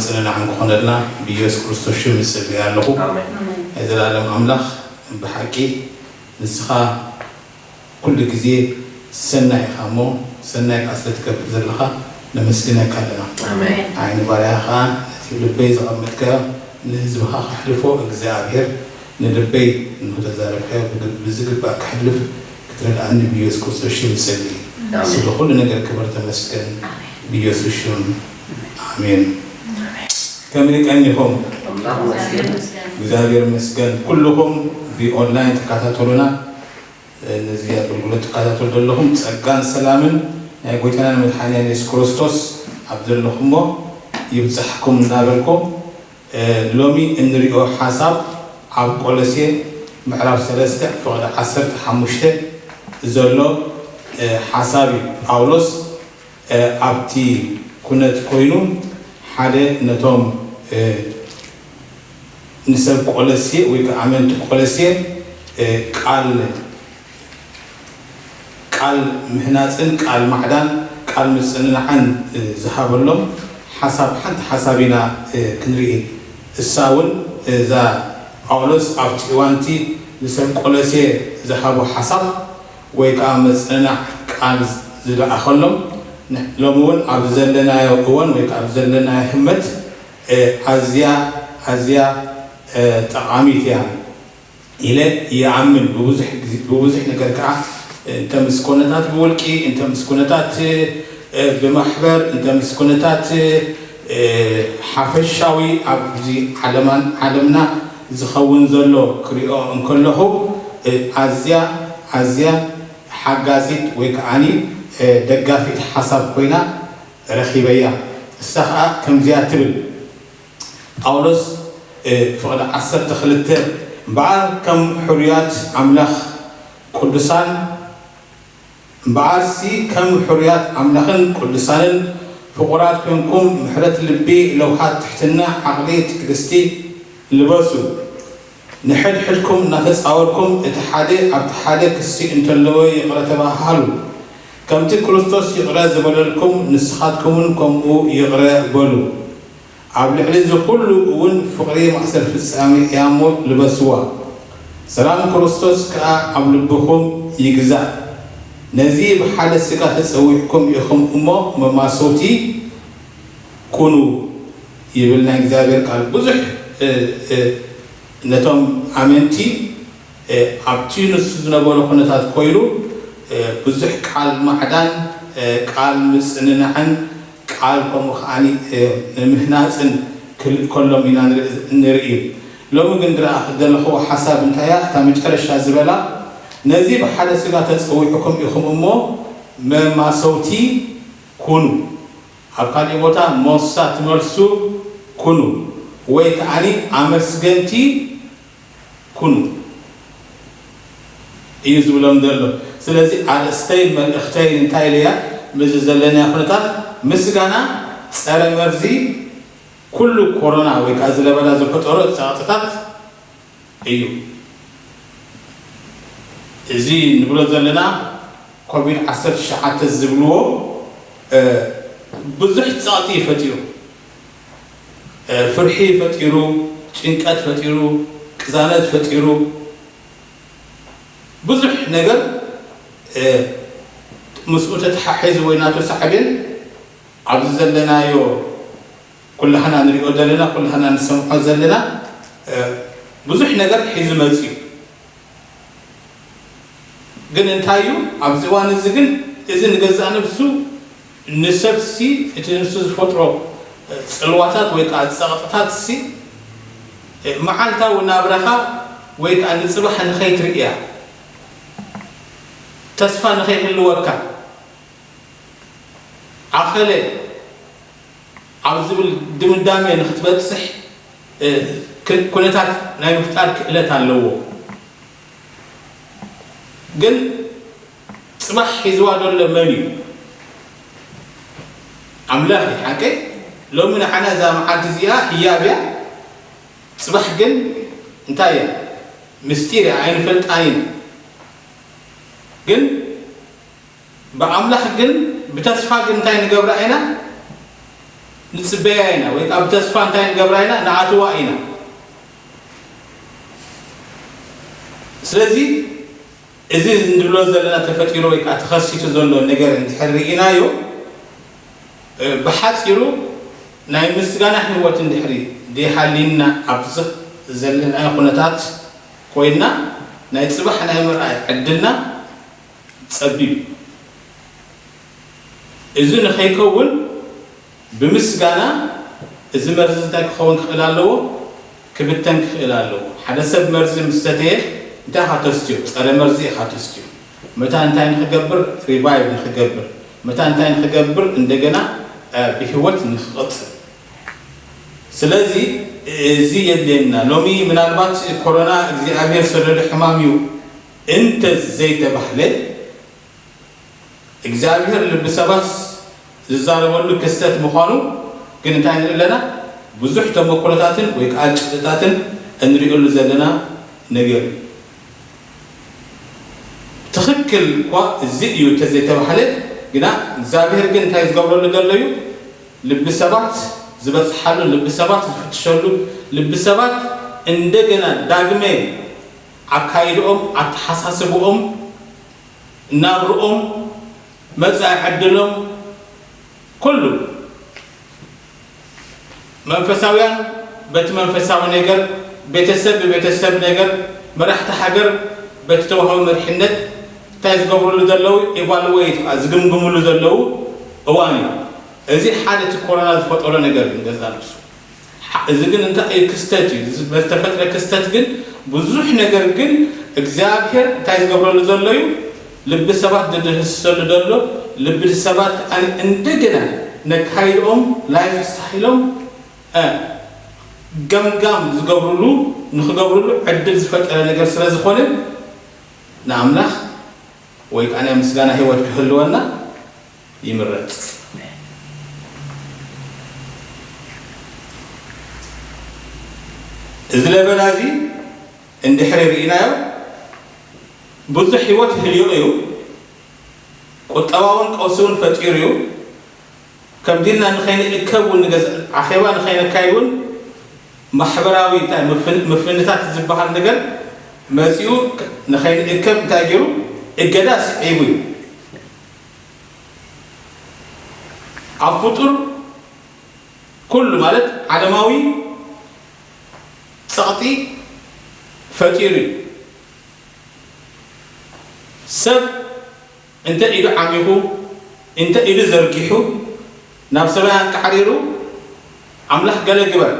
ጽንናዕን ክኾነልና ብኢየሱስ ክርስቶስ ሽም እጽሊ ኣለኹ። ኣሜን። ናይ ዘላለም ኣምላኽ ብሓቂ ንስኻ ኩሉ ግዜ ሰናይ ኢኻ እሞ ሰናይ ከኣ ስለ ትገብር ዘለኻ ነመስግነካ ኣለና። ኣሜን። ዓይኒ ባርያኻ ነቲ ልበይ ዘቐመጥካዮ ንህዝብኻ ከሕልፎ እግዚኣብሔር ንልበይ እንሆ ተዛረብካዮ ብግ- ብዝግባእ ከሕልፍ ክትረድኣኒ ብኢየሱስ ክርስቶስ ሽም እጸሊ። ኣሜን። ስለ ኩሉ ነገር ክብር ተመስገን ብኢየሱስ ሽም ኣሜን። ከመይ ቀኒኹም? ኣምላኽ ይመስገን። እግዚኣብሔር ይመስገን። ኩልኹም ብኦንላይን ትከታተሉና ነዚ ኣገልግሎት ትከታተሉ ዘለኹም ጸጋን ሰላምን ናይ ጎይታናን መድሓኒያን የሱስ ክርስቶስ ኣብ ዘለኹሞ ይብጻሕኩም እናበልኩ ሎሚ እንሪኦ ሓሳብ ኣብ ቆሎሴ ምዕራፍ ሰለስተ ፍቕዲ ዓሰርተ ሓሙሽተ ዘሎ ሓሳብ እዩ። ጳውሎስ ኣብቲ ኩነት ኮይኑ ሓደ ነቶም ንሰብ ቆለሴ ወይ ከዓ ኣመንቲ ቆለሴ ቃል ቃል ምህናፅን ቃል ማዕዳን ቃል ምፅንናዕን ዝሃበሎም ሓሳብ ሓንቲ ሓሳብ ኢና ክንርኢ። እሳ እውን እዛ ጳውሎስ ኣብቲ እዋንቲ ንሰብ ቆለሴ ዝሃቦ ሓሳብ ወይ ከዓ መፅንናዕ ቃል ዝለኣኸሎም ሎሚ እውን ኣብ ዘለናዮ እዋን ወይ ከዓ ኣብ ዘለናዮ ህመት ኣዝያ ኣዝያ ጠቓሚት እያ ኢለ ይኣምን። ብብዙሕ ነገር ከዓ እንተ ምስ ኮነታት ብውልቂ እንተ ምስ ኩነታት ብማሕበር እንተ ምስ ኩነታት ሓፈሻዊ ኣብዚ ዓለማን ዓለምና ዝኸውን ዘሎ ክሪኦ እንከለኹ ኣዝያ ኣዝያ ሓጋዚት ወይ ከዓኒ ደጋፊት ሓሳብ ኮይና ረኺበያ። እሳ ከዓ ከምዚኣ ትብል ጳውሎስ ፍቕዲ ዓሰርተ ክልተ እምበኣር ከም ሕሩያት ኣምላኽ ቅዱሳን እምበኣርሲ ከም ሕሩያት ኣምላኽን ቅዱሳንን ፍቑራት ኮንኩም ምሕረት ልቢ ለውሃት ትሕትና ዓቕሊ ትዕግስቲ ልበሱ። ንሕድሕድኩም እናተጻወርኩም እቲ ሓደ ኣብቲ ሓደ ክሲ እንተለዎ ይቕረ ተባሃሃሉ። ከምቲ ክርስቶስ ይቕረ ዝበለልኩም ንስኻትኩምን ከምኡ ይቕረ በሉ። ኣብ ልዕሊ እዚ ኩሉ እውን ፍቕሪ ማእሰር ፍጻሜ እያ እሞ ልበስዋ። ሰላም ክርስቶስ ከኣ ኣብ ልብኹም ይግዛእ። ነዚ ብሓደ ስጋ ተጸዊዕኩም ኢኹም እሞ መማሰውቲ ኩኑ ይብል ናይ እግዚኣብሔር ቃል። ብዙሕ ነቶም ኣመንቲ ኣብቲ ንሱ ዝነበሮ ኩነታት ኮይኑ ብዙሕ ቃል ማዕዳን ቃል ምጽንናዕን ቃል ከምኡ ከዓኒ ንምህናፅን ክልእ ከሎም ኢና ንርኢ። ሎሚ ግን ዝረኣ ዘለኹዎ ሓሳብ እንታይ እያ? እታ መጨረሻ ዝበላ ነዚ ብሓደ ስጋ ተፀዊዕኩም ኢኹም እሞ መማሰውቲ ኩኑ። ኣብ ካሊእ ቦታ ሞሳ ትመልሱ ኩኑ ወይ ከዓኒ ኣመስገንቲ ኩኑ እዩ ዝብሎም ዘሎ። ስለዚ ኣርእስተይ መልእኽተይ እንታይ ኢለያ? ምስዚ ዘለና ኩነታት ምስጋና ጸረ መርዚ ኩሉ ኮሮና ወይ ከዓ ዝለበዳ ዝፈጠሮ ጸቕጥታት እዩ። እዚ ንብሎ ዘለና ኮቪድ ዓሰርተ ትሽዓተ ዝብልዎ ብዙሕ ጸቕጢ እዩ ፈጢሩ። ፍርሒ ፈጢሩ፣ ጭንቀት ፈጢሩ፣ ቅዛነት ፈጢሩ፣ ብዙሕ ነገር ምስኡ ተተሓሒዙ ወይ ናቱ ሳዕቤን ኣብዚ ዘለናዮ ኩላህና ንሪኦ ዘለና ኩላህና ንሰምዖ ዘለና ብዙሕ ነገር ሒዙ መፅዩ። ግን እንታይ እዩ ኣብዚ እዋን እዚ ግን እዚ ንገዛእ ነብሱ ንሰብሲ እቲ ንሱ ዝፈጥሮ ፅልዋታት ወይ ከዓ ፀቕጥታት ሲ መዓልታዊ ናብራኻ ወይ ከዓ ንፅባሕ ንኸይትርእያ ተስፋ ንኸይህልወካ ኣኸለ ኣብ ዝብል ድምዳሜ ንክትበፅሕ ኩነታት ናይ ምፍጣር ክእለት ኣለዎ። ግን ፅባሕ ሒዝዋ ዘሎ መን እዩ? ኣምላኽ እዩ ሓቀይ። ሎሚ ንዓና እዛ መዓልቲ እዚኣ ህያብ እያ። ፅባሕ ግን እንታይ እያ? ምስጢር እያ፣ ኣይንፈልጣን ኢና። ግን ብኣምላኽ ግን ብተስፋ ግን እንታይ ንገብራ ኢና? ንጽበያ ኢና ወይ ከዓ ብተስፋ እንታይ ንገብራ ኢና? ንኣትዋ ኢና። ስለዚ እዚ እንብሎ ዘለና ተፈጢሩ ወይ ከዓ ተኸሲቱ ዘሎ ነገር እንድሕር ርኢናዮ፣ እ፣ ብሓፂሩ ናይ ምስጋና ህይወት እንድሕሪ ደይሃልዩና ኣብዚ ዘለናዮ ኩነታት ኮይና ናይ ፅባሕ ናይ ምርኣይ ዕድልና ፀቢብ እዩ። እዚ ንኸይከውን ብምስጋና እዚ መርዚ እንታይ ክኸውን ክኽእል ኣለዎ? ክብተን ክኽእል ኣለዎ። ሓደ ሰብ መርዚ ምስ ሰተየ እንታይ ኢኻ ተስትዮ? ጸረ መርዚ ኢኻ ተስትዮ። መታ እንታይ ንኽገብር? ሪቫይቭ ንኽገብር። መታ እንታይ ንኽገብር? እንደገና፣ እ፣ ብህይወት ንኽቕጽል። ስለዚ እዚ የድልየና። ሎሚ ምናልባት ኮሮና እግዚኣብሔር ሰደዶ ሕማም እዩ እንተ ዘይተባህለ፣ እግዚኣብሔር ልቢ ሰባት ዝዛረበሉ ክስተት ምዃኑ ግን እንታይ ንርኢ ኣለና? ብዙሕ ተመክሮታትን ወይ ከዓ ጭብጥታትን እንሪእሉ ዘለና ነገር እዩ። ትኽክል እኳ እዚ እዩ እንተዘይተባህለ፣ ግና እግዚኣብሔር ግን እንታይ ዝገብረሉ ዘሎ እዩ? ልቢ ሰባት ዝበፅሓሉ፣ ልቢ ሰባት ዝፍትሸሉ፣ ልቢ ሰባት እንደገና ዳግመ ኣካይድኦም፣ ኣተሓሳስብኦም፣ ናብርኦም፣ መጻኢ ዕድሎም፣ ኩሉ መንፈሳውያን በቲ መንፈሳዊ ነገር፣ ቤተሰብ ብቤተሰብ ነገር፣ መራሕቲ ሃገር በቲ ተዋህቦ መሪሕነት እንታይ ዝገብርሉ ዘለዉ፣ ኢቫሉዌት፣ ዝግምግምሉ ዘለዉ እዋን እዩ። እዚ ሓደ እቲ ኮሮና ዝፈጠሮ ነገር እዩ፣ ንገዛ ነብሱ። ሓ-፣ እዚ ግን እንታይ እዩ? ክስተት እዩ። እዚ ዝተፈጥረ ክስተት ግን ብዙሕ ነገር ግን እግዚኣብሔር እንታይ ዝገብረሉ ዘሎ እዩ? ልቢ ሰባት ዝድህስሰሉ ዘሎ፣ ልቢ ሰባት ከኣ እንደገና ነካይድኦም ላይፍ ስታይሎም፣ እ፣ ገምጋም ዝገብርሉ፣ ንኽገብርሉ ዕድል ዝፈጠረ ነገር ስለ ዝኾነ ንኣምላኽ ወይ ከዓ ናይ ምስጋና ህይወት ክህልወና ይምረጽ። እዚ ለበዳ እዚ እንድሕሪ ርኢናዮ ብዙሕ ህይወት ህልዮ እዩ። ቁጠባውን ቀውሲ እውን ፈጢሩ እዩ። ከምዚ ኢልና ንኸይንእከብ እውን ንገዝ-፣ ኣኼባ ንኸይነካይድ እውን ማሕበራዊ እንታይ ምፍን-፣ ምፍንታት ዝበሃል ነገር መፂኡ ክ-፣ ንኸይንእከብ እንታይ ገይሩ? እገዳ ስዒቡ እዩ። ኣብ ፍጡር ኩሉ ማለት ዓለማዊ ፀቕጢ ፈጢሩ እዩ። ሰብ እንተ ኢዱ ዓሚኹ፣ እንተ ኢዱ ዘርጊሑ፣ ናብ ሰማይ ኣንቃዕሪሩ፣ ኣምላኽ ገለ ግበር፣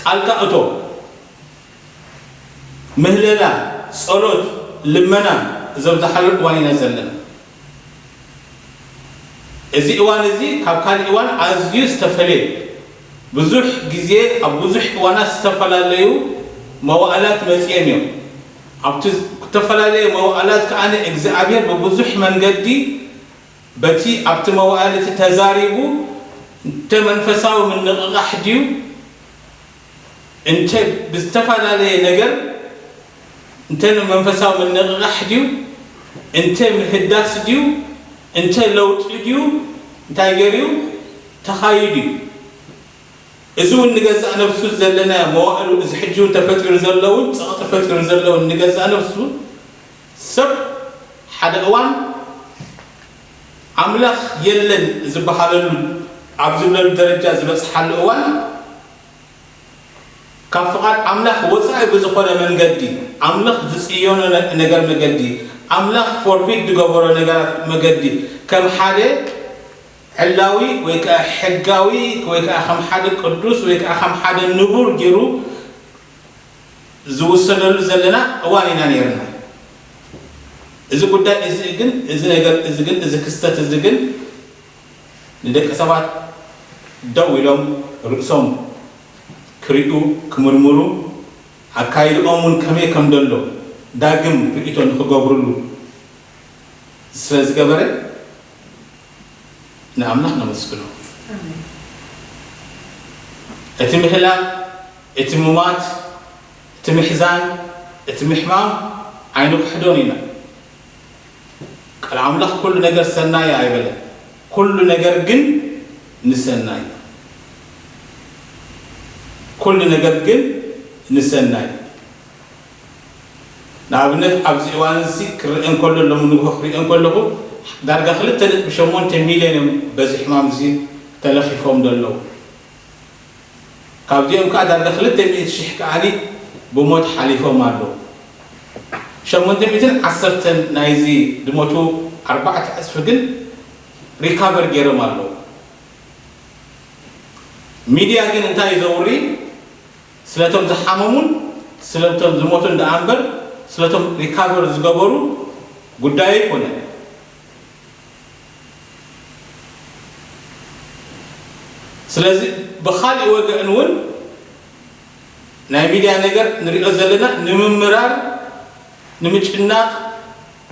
ጣልቃ እቶ፣ ምህለላ፣ ጸሎት፣ ልመና ዘብዝሓሉ እዋን ኢና ዘለና። እዚ እዋን እዚ ካብ ካልእ እዋን ኣዝዩ ዝተፈልየ እዩ። ብዙሕ ግዜ ኣብ ብዙሕ እዋናት ዝተፈላለዩ መዋእላት መጺኦም እዮም። ኣብቲ ዝተፈላለየ መዋእላት ከኣ እግዚኣብሔር ብብዙሕ መንገዲ በቲ ኣብቲ መዋእል እቲ ተዛሪቡ እንተ መንፈሳዊ ምንቕቓሕ ድዩ እንተ ብዝተፈላለየ ነገር እንተ መንፈሳዊ ምንቕቓሕ ድዩ እንተ ምህዳስ ድዩ እንተ ለውጢ ድዩ እንታይ ገይሩ እዩ ተኻይዱ እዩ። እዚ እውን ንገዛእ ነብሱ ዘለናዮ መዋእሉ እዚ ሕጂ እውን ተፈጢሩ ዘለውን ጸቕጢ ፈጢሩ ዘለውን ንገዛእ ነብሱ ሰብ ሓደ እዋን ኣምላኽ የለን ዝበሃለሉ ኣብ ዝብለሉ ደረጃ ዝበጽሓሉ እዋን ካብ ፍቓድ ኣምላኽ ወጻኢ ብዝኾነ መንገዲ ኣምላኽ ዝጽየኖ ነ-፣ ነገር መገዲ ኣምላኽ ፎርቢድ ዝገበሮ ነገራት መገዲ ከም ሓደ ዕላዊ ወይ ከዓ ሕጋዊ ወይ ከዓ ከም ሓደ ቅዱስ ወይ ከዓ ከም ሓደ ንቡር ገይሩ ዝውሰደሉ ዘለና እዋን ኢና ነይርና። እዚ ጉዳይ እዚ ግን እዚ ነገር እዚ ግን እዚ ክስተት እዚ ግን ንደቂ ሰባት ደው ኢሎም ርእሶም ክሪኡ ክምርምሩ ኣካይድኦም እውን ከመይ ከም ዘሎ ዳግም ርእይቶ ንክገብርሉ ስለ ዝገበረ ንኣምላኽ ነመስግኖ። እቲ ምህላቕ፣ እቲ ምማት፣ እቲ ምሕዛን፣ እቲ ምሕማም ኣይንክሕዶን ኢና። ቃል ኣምላኽ ኩሉ ነገር ሰናይ ኣይበለን። ኩሉ ነገር ግን ንሰናይ ኩሉ ነገር ግን ንሰናይ። ንኣብነት ኣብዚ እዋን እዚ ክርአ እንከሎ፣ ሎም ንግሆ ክርአ እንከለኹ፣ ዳርጋ ክልተ ነጥቢ ሸሞንተ ሚልዮን እዮም በዚ ሕማም እዚ ተለኺፎም ዘለዉ። ካብዚኦም ከዓ ዳርጋ ክልተ ሚእቲ ሽሕ ከዓኒ ብሞት ሓሊፎም ኣለዉ። ሸሞንተ ሚእትን ዓሰርተን ናይዚ ዝሞቱ ኣርባዕተ ዕፅፊ ግን ሪካቨር ገይሮም ኣለዉ። ሚድያ ግን እንታይ እዩ ዘውሪ? ስለቶም ዝሓመሙን ስለቶም ዝሞቱን ደኣ እምበር ስለቶም ሪካቨር ዝገበሩ ጉዳይ ኣይኮነን። ስለዚ ብኻሊእ ወገን እውን ናይ ሚድያ ነገር ንሪኦ ዘለና ንምምራር፣ ንምጭናቕ፣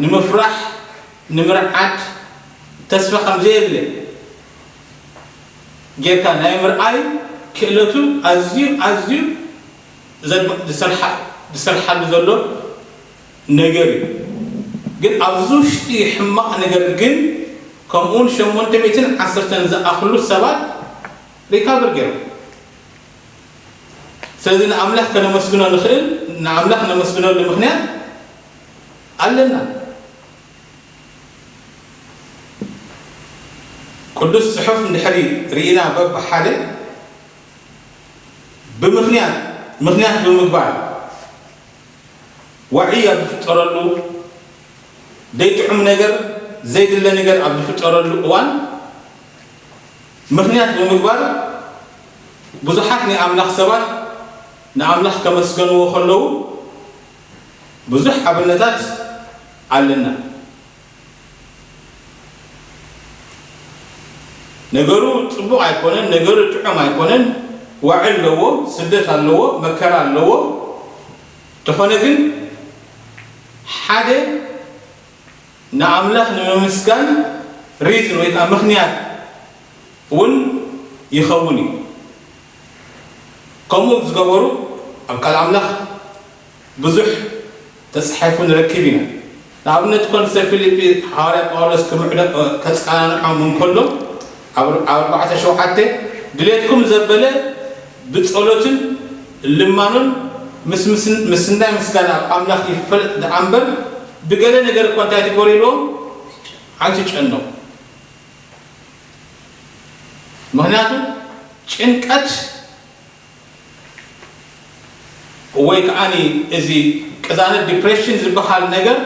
ንምፍራሕ፣ ንምርዓድ ተስፋ ከም ዘየለ ጌርካ ናይ ምርኣይ ክእለቱ ኣዝዩ ኣዝዩ ዘድም- ዝሰርሓ- ዝሰርሓሉ ዘሎ ነገር እዩ። ግን ኣብዚ ውሽጢ ሕማቕ ነገር ግን ከምኡውን ሸሞንተ ሚእትን ዓሰርተን ዝኣኽሉ ሰባት ሪካቨር ገይሮም። ስለዚ ንኣምላኽ ከነመስግኖ ንኽእል፣ ንኣምላኽ ነመስግነሉ ምኽንያት ኣለና። ቅዱስ ጽሑፍ እንድሕሪ ርኢና በብሓደ ብምኽንያት ምኽንያት ብምግባር ዋዒ ኣብ ዝፍጠረሉ፣ ዘይጥዑም ነገር ዘይድለ ነገር ኣብ ዝፍጠረሉ እዋን ምኽንያት ብምግባር ብዙሓት ናይ ኣምላኽ ሰባት ንኣምላኽ ከመስገንዎ ከለዉ ብዙሕ ኣብነታት ኣለና። ነገሩ ጽቡቕ ኣይኮነን፣ ነገሩ ጥዑም ኣይኮነን። ዋዒ ኣለዎ፣ ስደት ኣለዎ፣ መከራ ኣለዎ። ተኾነ ግን ሓደ ንኣምላኽ ንምምስጋን ሪዝን ወይ ከዓ ምኽንያት እውን ይኸውን እዩ። ከምኡ ዝገበሩ ኣብ ቃል ኣምላኽ ብዙሕ ተጻሒፉ ንረክብ ኢና። ንኣብነት ኮንሰ ፊልጲ ሓዋርያ ጳውሎስ ክምዕዶ- ከጸናንዖም እንከሎ ኣብ ኣርባዕተ ሸውዓተ ድሌትኩም ዘበለ ብጸሎትን ልማኑን ምስ ምስን- ምስናይ ምስጋና ኣብ ኣምላኽ ይፈለጥ ደኣ እምበር ብገለ ነገር እኳ እንታይ ትበሩ ኢልዎም ኣይትጨነቑ። ምኽንያቱ ጭንቀት ወይ ከዓኒ እዚ ቅዛነት ዲፕሬሽን ዝበሃል ነገር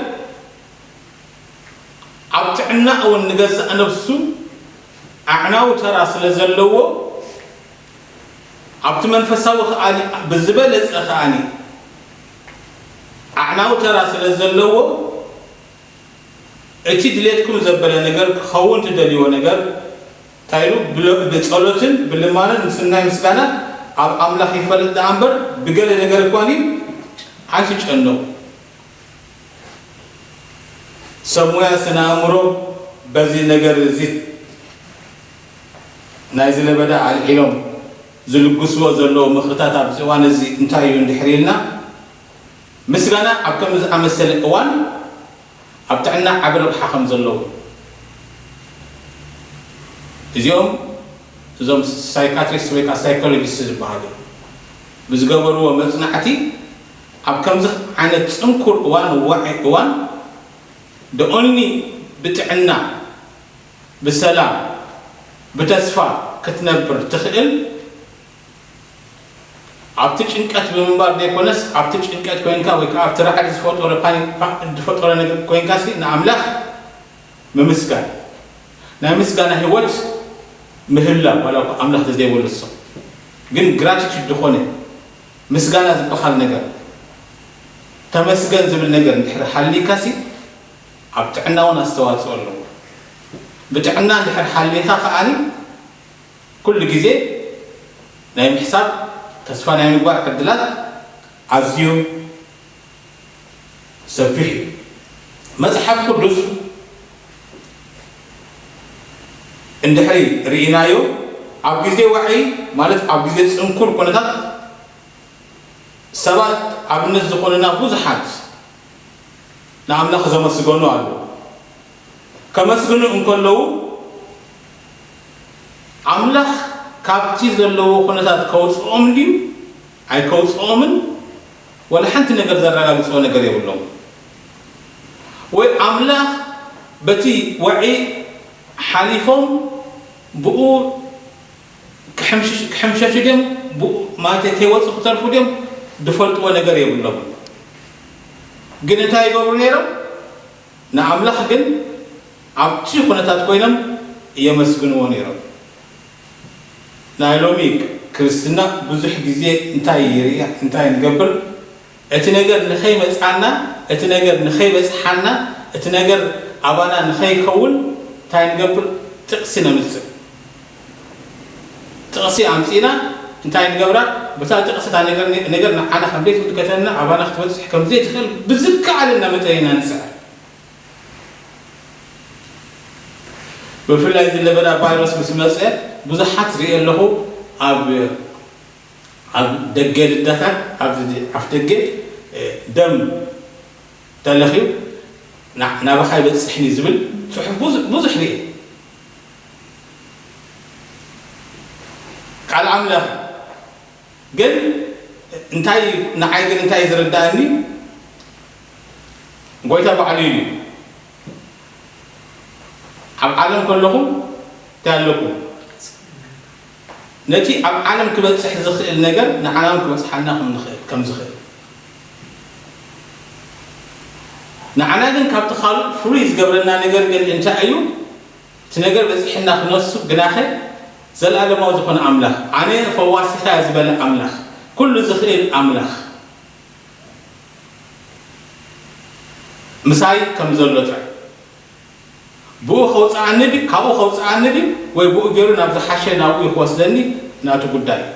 ኣብ ጥዕና እውን ንገዛእ ነብሱ ኣዕናዊ ተራ ስለ ዘለዎ ኣብቲ መንፈሳዊ ከዓኒ ብዝበለጸ ከዓኒ ኣዕናዊ ተራ ስለ ዘለዎ እቲ ድሌትኩም ዘበለ ነገር ክኸውን ትደልይዎ ነገር እንታይ ኢሉ ብሎ- ብጸሎትን ብልማንን ምስናይ ምስጋና ኣብ ኣምላኽ ይፈልጥ ደኣ እምበር ብገለ ነገር እኳኒ ኣይትጨነቑ። ሰብ ሞያ ስነ ኣእምሮ በዚ ነገር እዚ ናይዚ ለበዳ ኣልዒሎም ዝልግስዎ ዘለዉ ምኽርታት ኣብዚ እዋን እዚ እንታይ እዩ እንድሕር ኢልና ምስጋና ኣብ ከምዚ ዝኣመሰለ እዋን ኣብ ጥዕና ዓቢ ረብሓ ከም ዘለዎ እዚኦም እዞም ሳይካትሪስት ወይ ከዓ ሳይኮሎጂስት ዝበሃሉ ብዝገበርዎ መፅናዕቲ ኣብ ከምዚ ዓይነት ፅንኩር እዋን ዋዒ እዋን ደኦኒ ብጥዕና ብሰላም ብተስፋ ክትነብር ትኽእል ኣብቲ ጭንቀት ብምንባር ዘይኮነስ ኣብቲ ጭንቀት ኮይንካ ወይ ከዓ ኣብቲ ራዕዲ ዝፈጠረ ፓኒክ ዝፈጠረ ነገር ኮይንካ ሲ ንኣምላኽ ምምስጋን ናይ ምስጋና ህይወት ምህላው ዋላ እኳ ኣምላኽ ተዘይበሉ እሶም ግን ግራቲቱድ ዝኾነ ምስጋና ዝበሃል ነገር ተመስገን ዝብል ነገር እንድሕር ሃሊካ ሲ ኣብ ጥዕና እውን ኣስተዋፅኦ ኣለዎ ብጥዕና እንድሕር ሃሊካ ከዓኒ ኩሉ ግዜ ናይ ምሕሳብ ተስፋ ናይ ምግባር ዕድላት ኣዝዩ ሰፊሕ እዩ። መፅሓፍ ቅዱስ እንድሕሪ ርኢናዮ ኣብ ግዜ ዋዒ ማለት ኣብ ግዜ ፅንኩር ኩነታት ሰባት ኣብነት ዝኾኑና ብዙሓት ንኣምላኽ ዘመስገኑ ኣለዉ። ከመስግኑ እንከለዉ ኣምላኽ ካብቲ ዘለዎ ኩነታት ከውፅኦም ድዩ ኣይከውፅኦምን ወላ ሓንቲ ነገር ዘረጋግፅዎ ነገር የብሎም። ወይ ኣምላኽ በቲ ወዒ ሓሊፎም ብኡ ክሕምሸሹ ድዮም፣ ብኡ ማለት ከይወፁ ክተርፉ ድዮም ዝፈልጥዎ ነገር የብሎም። ግን እንታይ ይገብሩ ነይሮም? ንኣምላኽ ግን ኣብቲ ኩነታት ኮይኖም የመስግንዎ ነይሮም። ናይ ሎሚ ክርስትና ብዙሕ ግዜ እንታይ ይርያ እንታይ ንገብር? እቲ ነገር ንኸይመፅኣና፣ እቲ ነገር ንኸይበፅሓና፣ እቲ ነገር ኣባና ንኸይከውን እንታይ ንገብር? ጥቕሲ ነምፅእ። ጥቕሲ ኣምፂእና እንታይ ንገብራ? ብታ ጥቕሲ እታ ነገር ነገር ንዓና ከም ዘይትምልከተና ኣባና ክትበፅሕ ከም ዘይትኽእል ብዝከኣለና መጠን ኢና ንፅዕር። ብፍላይ እዚ ለበዳ ቫይረስ ምስ መፀ ብዙሓት ሪኤ ኣለኹ። ኣብ ኣብ ደገ ልዳታት ኣብ ኣፍ ደገ ደም ተለኽዩ ናባኻ ይበፅሕኒ ዝብል ፅሑፍ ብዙሕ ርእ። ቃል ኣምላኽ ግን እንታይ ንዓይ ግን እንታይ ዝርዳእኒ ጎይታ ባዕሉ ኢሉ ኣብ ዓለም ከለኹም እንታይ ኣለኩም? ነቲ ኣብ ዓለም ክበፅሕ ዝኽእል ነገር ንዓና እውን ክበፅሓልና ከም ዝኽእል ንዓና ግን ካብቲ ካልእ ፍሉይ ዝገብረና ነገር ግን እንታይ እዩ? እቲ ነገር በፂሕና ክነሱ ግናኸ ዘለኣለማዊ ዝኾነ ኣምላኽ ኣነ ፈዋሲኻ ዝበለ ኣምላኽ ኩሉ ዝኽእል ኣምላኽ ምሳይ ከም ዘሎ ጥራይ ብኡ ከውፅኣኒ ድዩ ካብኡ ከውፅኣኒ ድዩ ወይ ብኡ ገይሩ ናብ ዝሓሸ ናብኡ ክወስደኒ ናቱ ጉዳይ እዩ።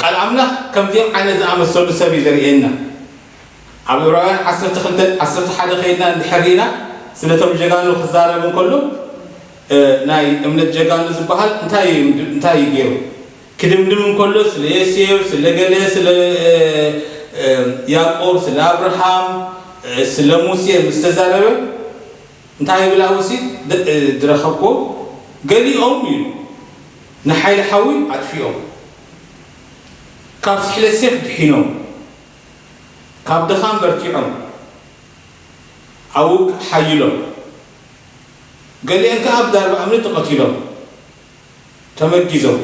ቃል ኣምላኽ ከምዚኦም ዓይነት ዝኣመሰሉ ሰብ እዩ ዘርእየና። ኣብ ዕብራውያን ዓሰርተ ክልተ ዓሰርተ ሓደ ከይድና እንድሕር ርኢና ስለቶም ጀጋኑ ክዛረብ እንከሎ ናይ እምነት ጀጋኑ ዝበሃል እንታይ እዩ እንታይ እዩ ገይሩ ክድምድም እንከሎ ስለ ዮሴፍ ስለ ገለ ስለ ያዕቆብ ስለ ኣብርሃም ስለ ሙሴ ምስ ተዛረበ እንታይ ይብል ኣብኡሲ ዝረኸብኮ ገሊኦም ኢሉ ንሓይሊ ሓዊ ኣጥፊኦም ካብ ስሕለት ሴፍ ድሒኖም ካብ ድኻም በርቲዖም ኣብ ውግእ ሓይሎም ገሊኦም ከዓ ኣብ ዳርባ እምኒ ተቐቲሎም ተመጊዞም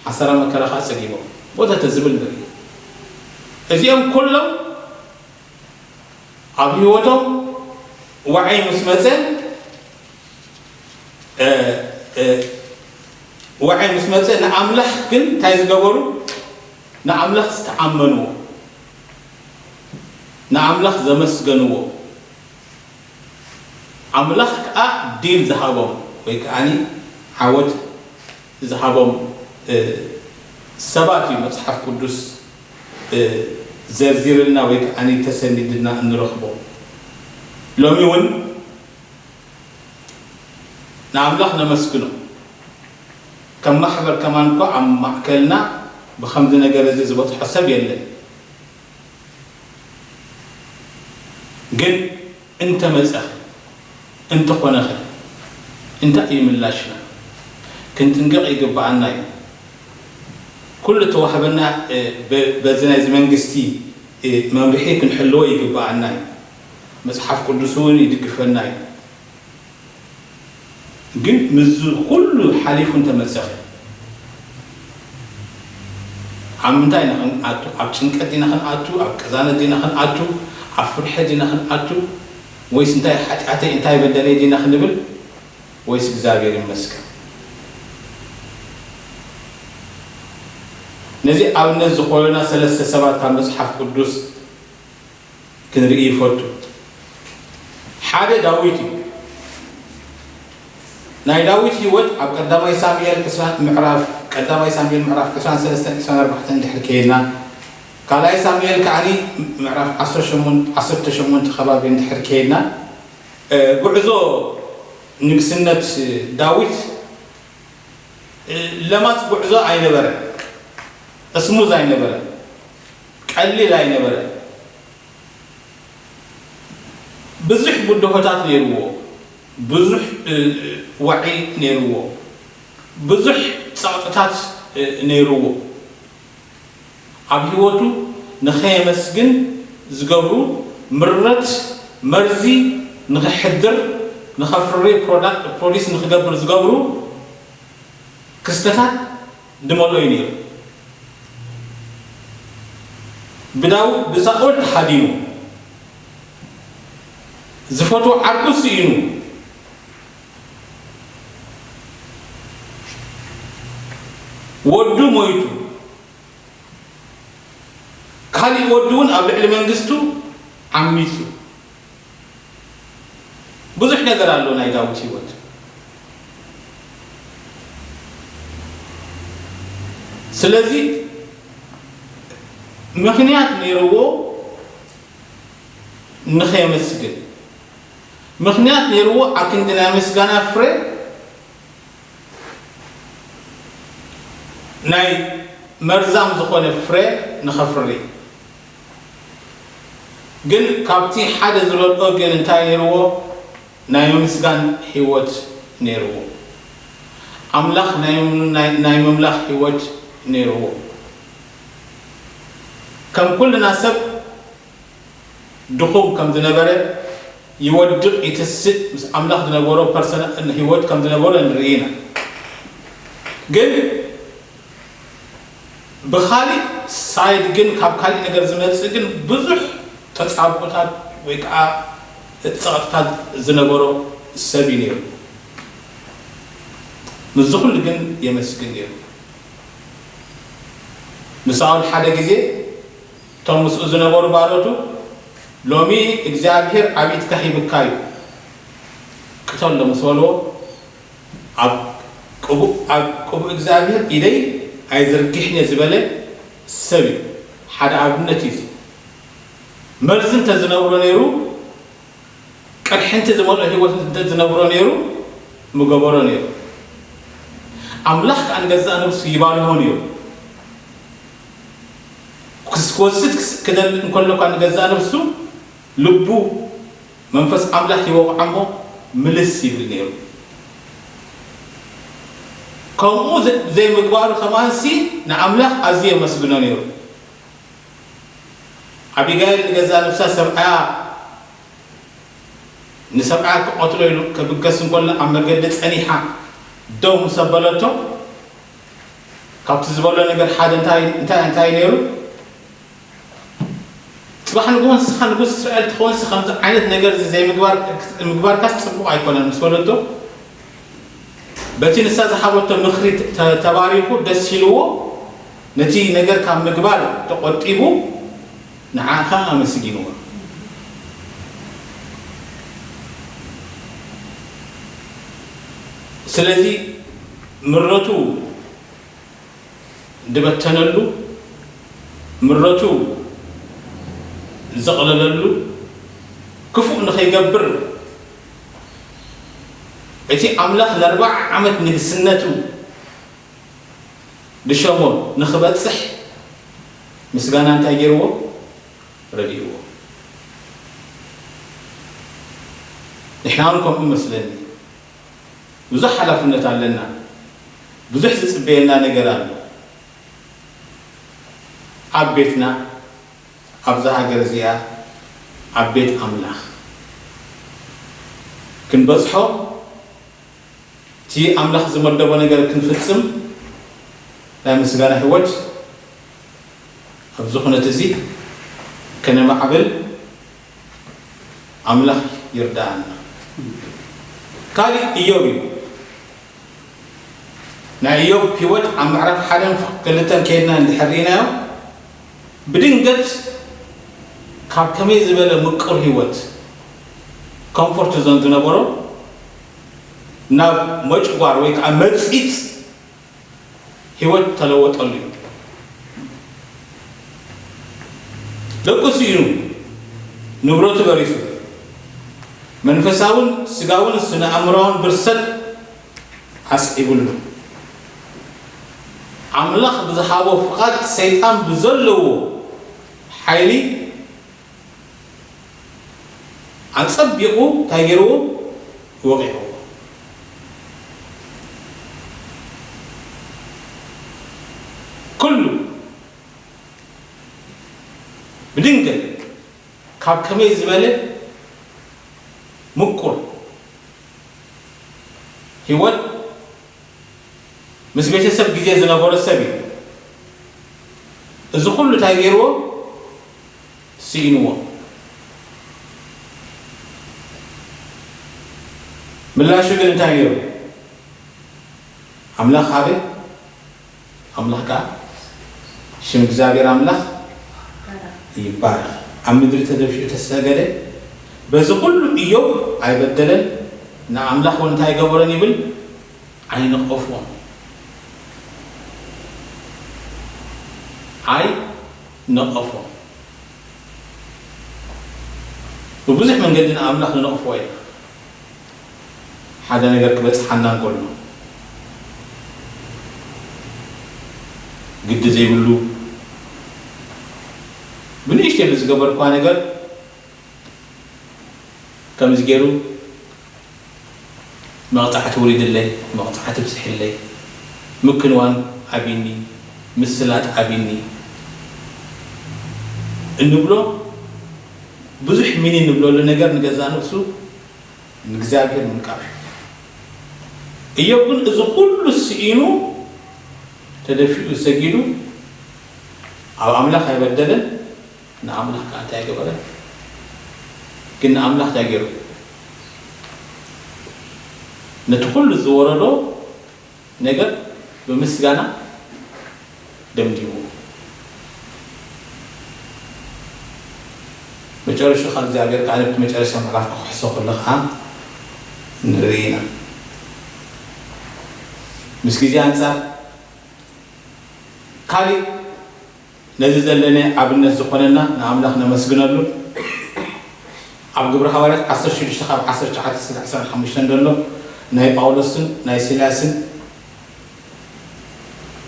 ሓሰራ መከራ ከዓ ፀጊቦም ወዘተ ዝብል ንርኢ። እዚኦም ኩሎም ኣብ ህይወቶም ዋዒ ምስ መፀ ዋዒ ምስ መፀ ንኣምላኽ ግን እንታይ ዝገበሩ ንኣምላኽ ዝተኣመንዎ ንኣምላኽ ዘመስገንዎ ኣምላኽ ከዓ ዲል ዝሃቦም ወይ ከዓ ዓወት ዝሃቦም ሰባት እዩ መፅሓፍ ቅዱስ ዘርዚርልና ወይ ከዓ ተሰኒድልና እንረኽቦ። ሎሚ እውን ንኣምላኽ ነመስግኖ። ከም ማሕበር ከማን እኳ ኣብ ማእከልና ብኸምዚ ነገር እዚ ዝበፅሖ ሰብ የለን። ግን እንተመፀኸ እንተኾነኸ እንታይ እዩ ምላሽና? ክንጥንቀቕ ይግብኣና እዩ። ኩሉ እተዋህበና በዚ ናይዚ መንግስቲ መምርሒ ክንሕልዎ ይግብኣና እዩ። መፅሓፍ ቅዱስ እውን ይድግፈና እዩ። ግን ምስዚ ኩሉ ሓሊፉ እንተመፀኸ ኣብ ምንታይ ኢና ክንኣቱ? ኣብ ጭንቀት ዲና ክንኣቱ? ኣብ ቅዛነት ዲና ክንኣቱ? ኣብ ፍርሒ ዲና ክንኣቱ? ወይስ እንታይ ሓጢኣተይ እንታይ በደለይ ዲና ክንብል? ወይስ እግዚኣብሔር ይመስገን? ነዚ ኣብነት ዝኾኑና ሰለስተ ሰባት ካብ መፅሓፍ ቅዱስ ክንርኢ ይፈቱ። ሓደ ዳዊት እዩ። ናይ ዳዊት ህይወት ኣብ ቀዳማይ ሳሙኤል ዕስራን ምዕራፍ ቀዳማይ ሳሙኤል ምዕራፍ ዕስራን ሰለስተን ዕስራን ኣርባዕተን እንድሕር ከይድና ካልኣይ ሳሙኤል ከዓኒ ምዕራፍ ዓሰርተ ሸሞንተ ከባቢ እንድሕር ከይድና ጉዕዞ ንግስነት ዳዊት ለማት ጉዕዞ ኣይነበረን፣ እስሙዝ ኣይነበረን፣ ቀሊል ኣይነበረን። ብዙሕ ብድሆታት ነይርዎ፣ ብዙሕ፣ እ፣ ዋዒ ነይርዎ፣ ብዙሕ ጸቕጥታት፣ እ፣ ነይርዎ። ኣብ ህይወቱ ንኸየመስግን ዝገብሩ፣ ምረት መርዚ ንኸሕድር፣ ንኸፍሪ፣ ፕሮዳ-፣ ፕሮዲስ ንኽገብር ዝገብሩ ክስተታት ዝመልኦ እዩ ነይሩ። ብዳው-፣ ብሳኦል ተሓዲኑ፣ ዝፈትዎ ዓርኩ ስኢኑ፣ ወዱ ሞይቱ፣ ካሊእ ወዱ እውን ኣብ ልዕሊ መንግስቱ ዓሚፁ። ብዙሕ ነገር ኣሎ ናይ ዳዊት ህይወት። ስለዚ ምኽንያት ነይርዎ ንኸየመስግን፣ ምኽንያት ነይርዎ ኣብ ክንዲ ናይ ምስጋና ፍረ ናይ መርዛም ዝኾነ ፍረ ንኸፍሪ። ግን ካብቲ ሓደ ዝበልኦ ግን እንታይ ነይርዎ? ናይ ምምስጋን ህይወት ነይርዎ። ኣምላኽ ናይ፣ ናይ፣ ናይ ምምላኽ ህይወት ነይርዎ። ከም ኩልና ሰብ ድኹም ከም ዝነበረ፣ ይወድቕ፣ ይትስእ፣ ምስ ኣምላኽ ዝነበሮ ፐርሰና-፣ ህይወት ከም ዝነበሮ ንርኢ ኢና። ግን ብኻሊእ ሳይድ ግን፣ ካብ ካሊእ ነገር ዝመጽእ ግን ብዙሕ ተጻብኦታት ወይ ከዓ ጸቕጥታት ዝነበሮ ሰብ እዩ ነይሩ። ምስዚ ኩሉ ግን የመስግን ነይሩ። ንሳኦል ሓደ ግዜ እቶም ምስኡ ዝነበሩ ባሮቱ፣ "ሎሚ እግዚኣብሔር ኣብ ኢድካ ሂብካ እዩ፣ ቅተሎ" ምስ በልዎ፣ ኣብ ቅቡእ፣ ኣብ ቅቡእ እግዚኣብሔር ኢደይ ኣይዝርግሕን እየ ዝበለ ሰብ እዩ። ሓደ ኣብነት እዩ እዚ። መርዚ እንተዝነብሮ ነይሩ፣ ቅርሕንቲ ዝመልኦ ህይወት እንተ ዝነብሮ ነይሩ፣ ምገበሮ ነይሩ። ኣምላኽ ከኣ ንገዛእ ነብሱ ይባልሆ ነይሩ። ክስ-፣ ክወስድ ክስ-፣ ክደሊ እንከሎ እኳ ንገዛእ ነብሱ፣ ልቡ፣ መንፈስ ኣምላኽ ይወቕዖ እሞ ምልስ ይብል ነይሩ። ከምኡ ዘ-፣ ዘይምግባሩ ከማንሲ ንኣምላኽ ኣዝዩ የመስግኖ ነይሩ። ኣቢጋይል ንገዛእ ነብሳ ሰብኣያ፣ ንሰብኣያ ክቐትሎ ኢሉ ክብገስ እንከሎ ኣብ መገዲ ጸኒሓ ደው ምስ ኣበለቶ፣ ካብቲ ዝበሎ ነገር ሓደ እንታይ፣ እንታይ፣ እንታይ ነይሩ? "ጽባሕ ንግሆ ንስኻ ንጉስ እስራኤል ትኸውን፣ ከምዚ ዓይነት ነገር እዚ ዘይምግባር፣ ምግባርካስ ጽቡቕ ኣይኮነን" ምስ በለቶ፣ በቲ ንሳ ዝሃበቶ ምኽሪ ተ-፣ ተባሪኹ ደስ ኢልዎ፣ ነቲ ነገር ካብ ምግባር ተቖጢቡ፣ ንዓ ኸኣ ኣመስጊንዋ። ስለዚ ምረቱ ዝበተነሉ፣ ምረቱ ዘቕለለሉ፣ ክፉእ ንኸይገብር፣ እቲ ኣምላኽ ንኣርብዓ ዓመት ንግስነቱ ዝሸሞ ንኽበጽሕ ምስጋና እንታይ ገይርዎ? ረዲእዎ። ንሕና እውን ከምኡ ይመስለኒ። ብዙሕ ሓላፍነት ኣለና። ብዙሕ ዝጽበየና ነገር ኣሎ። ኣብ ቤትና፣ ኣብዛ ሃገር እዚኣ፣ ኣብ ቤት ኣምላኽ ክንበጽሖ፣ እቲ ኣምላኽ ዝመደቦ ነገር ክንፍጽም፣ ናይ ምስጋና ህይወት ኣብዚ ኩነት እዚ ከነማዕብል ኣምላኽ ይርዳኣና። ካሊእ ኢዮብ እዩ። ናይ ኢዮብ ህይወት ኣብ ምዕራፍ ሓደን ክልተን ከይድና እንድሕር ርኢናዮ፣ ብድንገት ካብ ከመይ ዝበለ ምቁር ህይወት፣ ኮምፎርት ዞን ዝነበሮ፣ ናብ መጭጓር ወይ ከዓ መጺጽ ህይወት ተለወጠሉ እዩ። ደቁ ስኢኑ፣ ንብረቱ በሪሱ፣ መንፈሳውን ስጋውን ስነ ኣእምሮውን ብርሰት ኣስዒቡሉ። ኣምላኽ ብዝሃቦ ፍቓድ፣ ሰይጣን ብዘለዎ ሓይሊ ኣጸቢቑ እንታይ ገይርዎ? ወቒዕዎ። ኩሉ ብድንገት ካብ ከመይ ዝበለ ምቁር ህይወት ምስ ቤተሰብ ግዜ ዝነበሮ ሰብ እዩ። እዚ ኩሉ እንታይ ገይርዎ? ስኢንዎ። ምላሹ ግን እንታይ ነይሩ? ኣምላኽ ሃበ፣ ኣምላኽ ከኣ ሽም እግዚኣብሔር ኣምላኽ ይባረኽ። ኣብ ምድሪ ተደፊኡ ተሰገደ። በዚ ኩሉ ኢዮብ ኣይበደለን፣ ንኣምላኽ እውን እንታይ ኣይገበሮን ይብል? ኣይነቐፎን። ኣይነቐፎን። ብብዙሕ መንገዲ ንኣምላኽ ንነቕፎ ኢና። ሓደ ነገር ክበጽሓና እንከሎ፣ ግዲ ዘይብሉ፣ ብንእሽተይ ብዝገበርኳ ነገር ከምዚ ገይሩ መቕጻዕቲ ውሪድለይ፣ መቕጻዕቲ ብጽሕለይ፣ ምክንዋን ኣቢኒ፣ ምስላጥ ኣቢኒ እንብሎ፣ ብዙሕ ሚኒ እንብለሉ ነገር ንገዛእ ነብሱ ንእግዚኣብሔር ምንቃፍ እዩ። እዮብ ግን እዚ ኩሉ ስኢኑ፣ ተደፊኡ ሰጊዱ፣ ኣብ ኣምላኽ ኣይበደለን። ንኣምላኽ ከኣ እንታይ ገበረ? ግን ንኣምላኽ እንታይ ገይሩ? ነቲ ኩሉ ዝወረዶ ነገር ብምስጋና ደምዲሙ። መጨረሻ ካብ እግዚኣብሔር ከኣ ነቲ መጨረሻ ምዕራፍ ክኽሕሶ ከሎ ከኣ ንርኢ ኢና። ምስ ግዜ ኣንጻር ካሊእ ነዚ ዘለነ ኣብነት ዝኾነና ንኣምላኽ ነመስግነሉ። ኣብ ግብሪ ሃዋርያት ዓሰርተ ሽዱሽተ ካብ ዓሰርተ ትሽዓተ እስካብ ዕስራን ሓሙሽተን ዘሎ ናይ ጳውሎስን ናይ ሲላስን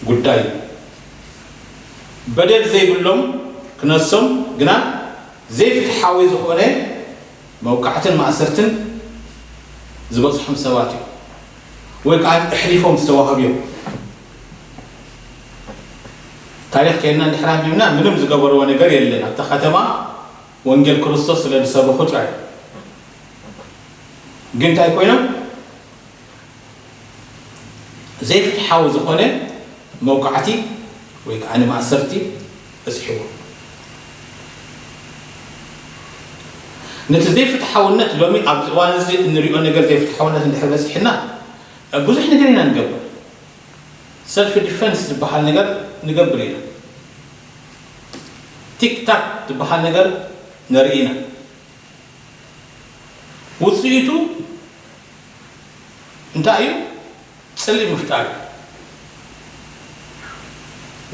ጉዳይ እዩ። በደል ዘይብሎም ክነሶም ግና ዘይፍትሓዊ ዝኾነ መውቃዕትን ማእሰርትን ዝበጽሖም ሰባት እዮም፣ ወይ ከዓ ኣሕሊፎም ዝተዋህቡ እዮም። ታሪኽ ከይድና እንድሕር ኣንቢብና ምንም ዝገበርዎ ነገር የለን። ኣብታ ከተማ ወንጌል ክርስቶስ ስለ ዝሰበኹ ጥራይ። ግን እንታይ ኮይኖም? ዘይፍትሓዊ ዝኾነ መውቃዕቲ ወይ ከዓ ንማእሰርቲ በፂሕዎ። ነቲ ዘይፍትሓውነት ሎሚ ኣብዚ እዋን እዚ እንሪኦ ነገር ዘይፍትሓውነት እንድሕር በፂሕና ብዙሕ ነገር ኢና ንገብር። ሰልፍ ዲፈንስ ዝበሃል ነገር ንገብር ኢና። ቲክታክ ዝበሃል ነገር ንርኢ ኢና። ውፅኢቱ እንታይ እዩ? ፅልኢ ምፍጣር እዩ።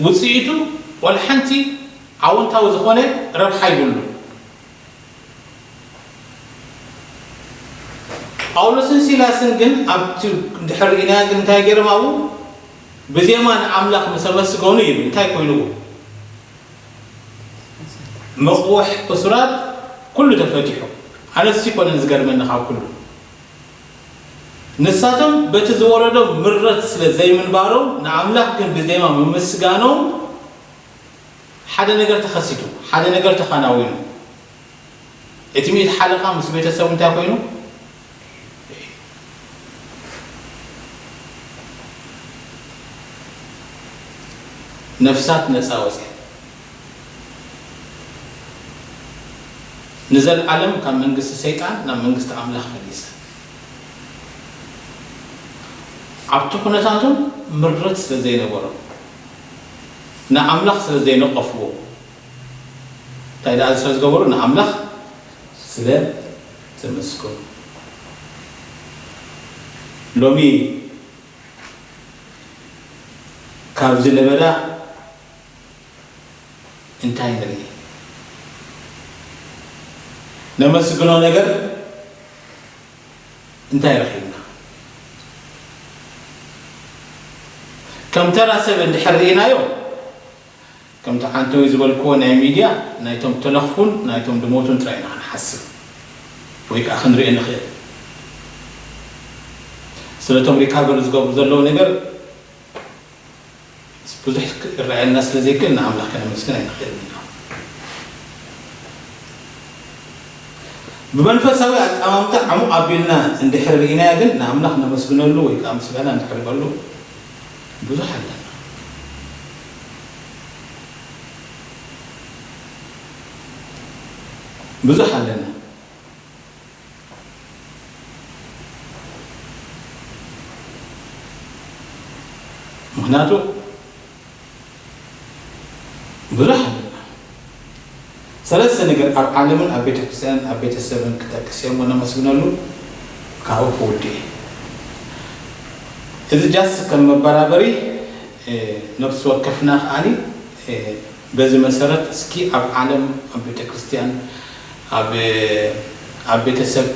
ውፅኢቱ ወላ ሓንቲ ኣወንታዊ ዝኾነ ረብሓ ይብሉ። ጳውሎስን ሲላስን ግን ኣብቲ ድሕር ርኢናዮ ግን እንታይ ገይሮም ኣብኡ ብዜማ ንኣምላኽ ምስ ኣመስገኑ ይብል። እንታይ ኮይንዎ? መቕውሕ እሱራት ኩሉ ተፈቲሑ። ኣነስ ይኮነን ዝገርመኒ ካብ ኩሉ ንሳቶም በቲ ዝወረዶም ምረት ስለ ዘይምንባሮም ንኣምላኽ ግን ብዜማ ምምስጋኖም ሓደ ነገር ተኸሲቱ፣ ሓደ ነገር ተኸናዊኑ። እቲ ሚእቲ ሓለቓ ምስ ቤተሰቡ እንታይ ኮይኑ? ነፍሳት ነፃ ወፅያ ንዘለዓለም ካብ መንግስቲ ሰይጣን ናብ መንግስቲ ኣምላኽ ፈሊሰ። ኣብቲ ኩነታቶም ምረት ስለ ዘይነበሮም ንኣምላኽ ስለ ዘይነቐፍዎ እንታይ ደኣ ስለ ዝገበሩ ንኣምላኽ ስለ ዘመስገኑ። ሎሚ ካብዚ ለበዳ እንታይ ንርኢ? ነመስግኖ ነገር እንታይ ረኺብና? ከም ተራ ሰብ እንድሕር ርኢናዮ ከምቲ ዓንተወይ ዝበልክዎ ናይ ሚድያ ናይቶም ተለኽፉን ናይቶም ድሞቱን ጥራይ ኢና ክንሓስብ። ወይ ከዓ ክንሪኦ ንኽእል። ስለቶም ሪካቨር ዝገብሩ ዘለዉ ነገር ብዙሕ ክረኣየልና ስለ ዘይክእል ንኣምላኽ ከነመስግን ኣይንኽእልን ኢና። ብመንፈሳዊ ኣጠማምታ ዕሙቕ ኣቢልና እንድሕር ርኢናዮ ግን ንኣምላኽ ነመስግነሉ ወይ ከዓ ምስጋና እንድሕር በሉ ብዙሕ ኣለና። ብዙሕ ኣለና። ምኽንያቱ ብዙሕ ኣለና። ሰለስተ ነገር ኣብ ዓለምን ኣብ ቤተክርስትያንን ኣብ ቤተሰብን ክጠቅስ እየ እሞ ነመስግነሉ ካብኡ ክውድእ እየ። እዚ ጃስት ከም መበራበሪ ነፍሲ ወከፍና ከዓኒ በዚ መሰረት እስኪ ኣብ ዓለም ኣብ ቤተክርስትያን ኣብ ኣብ ቤተሰብ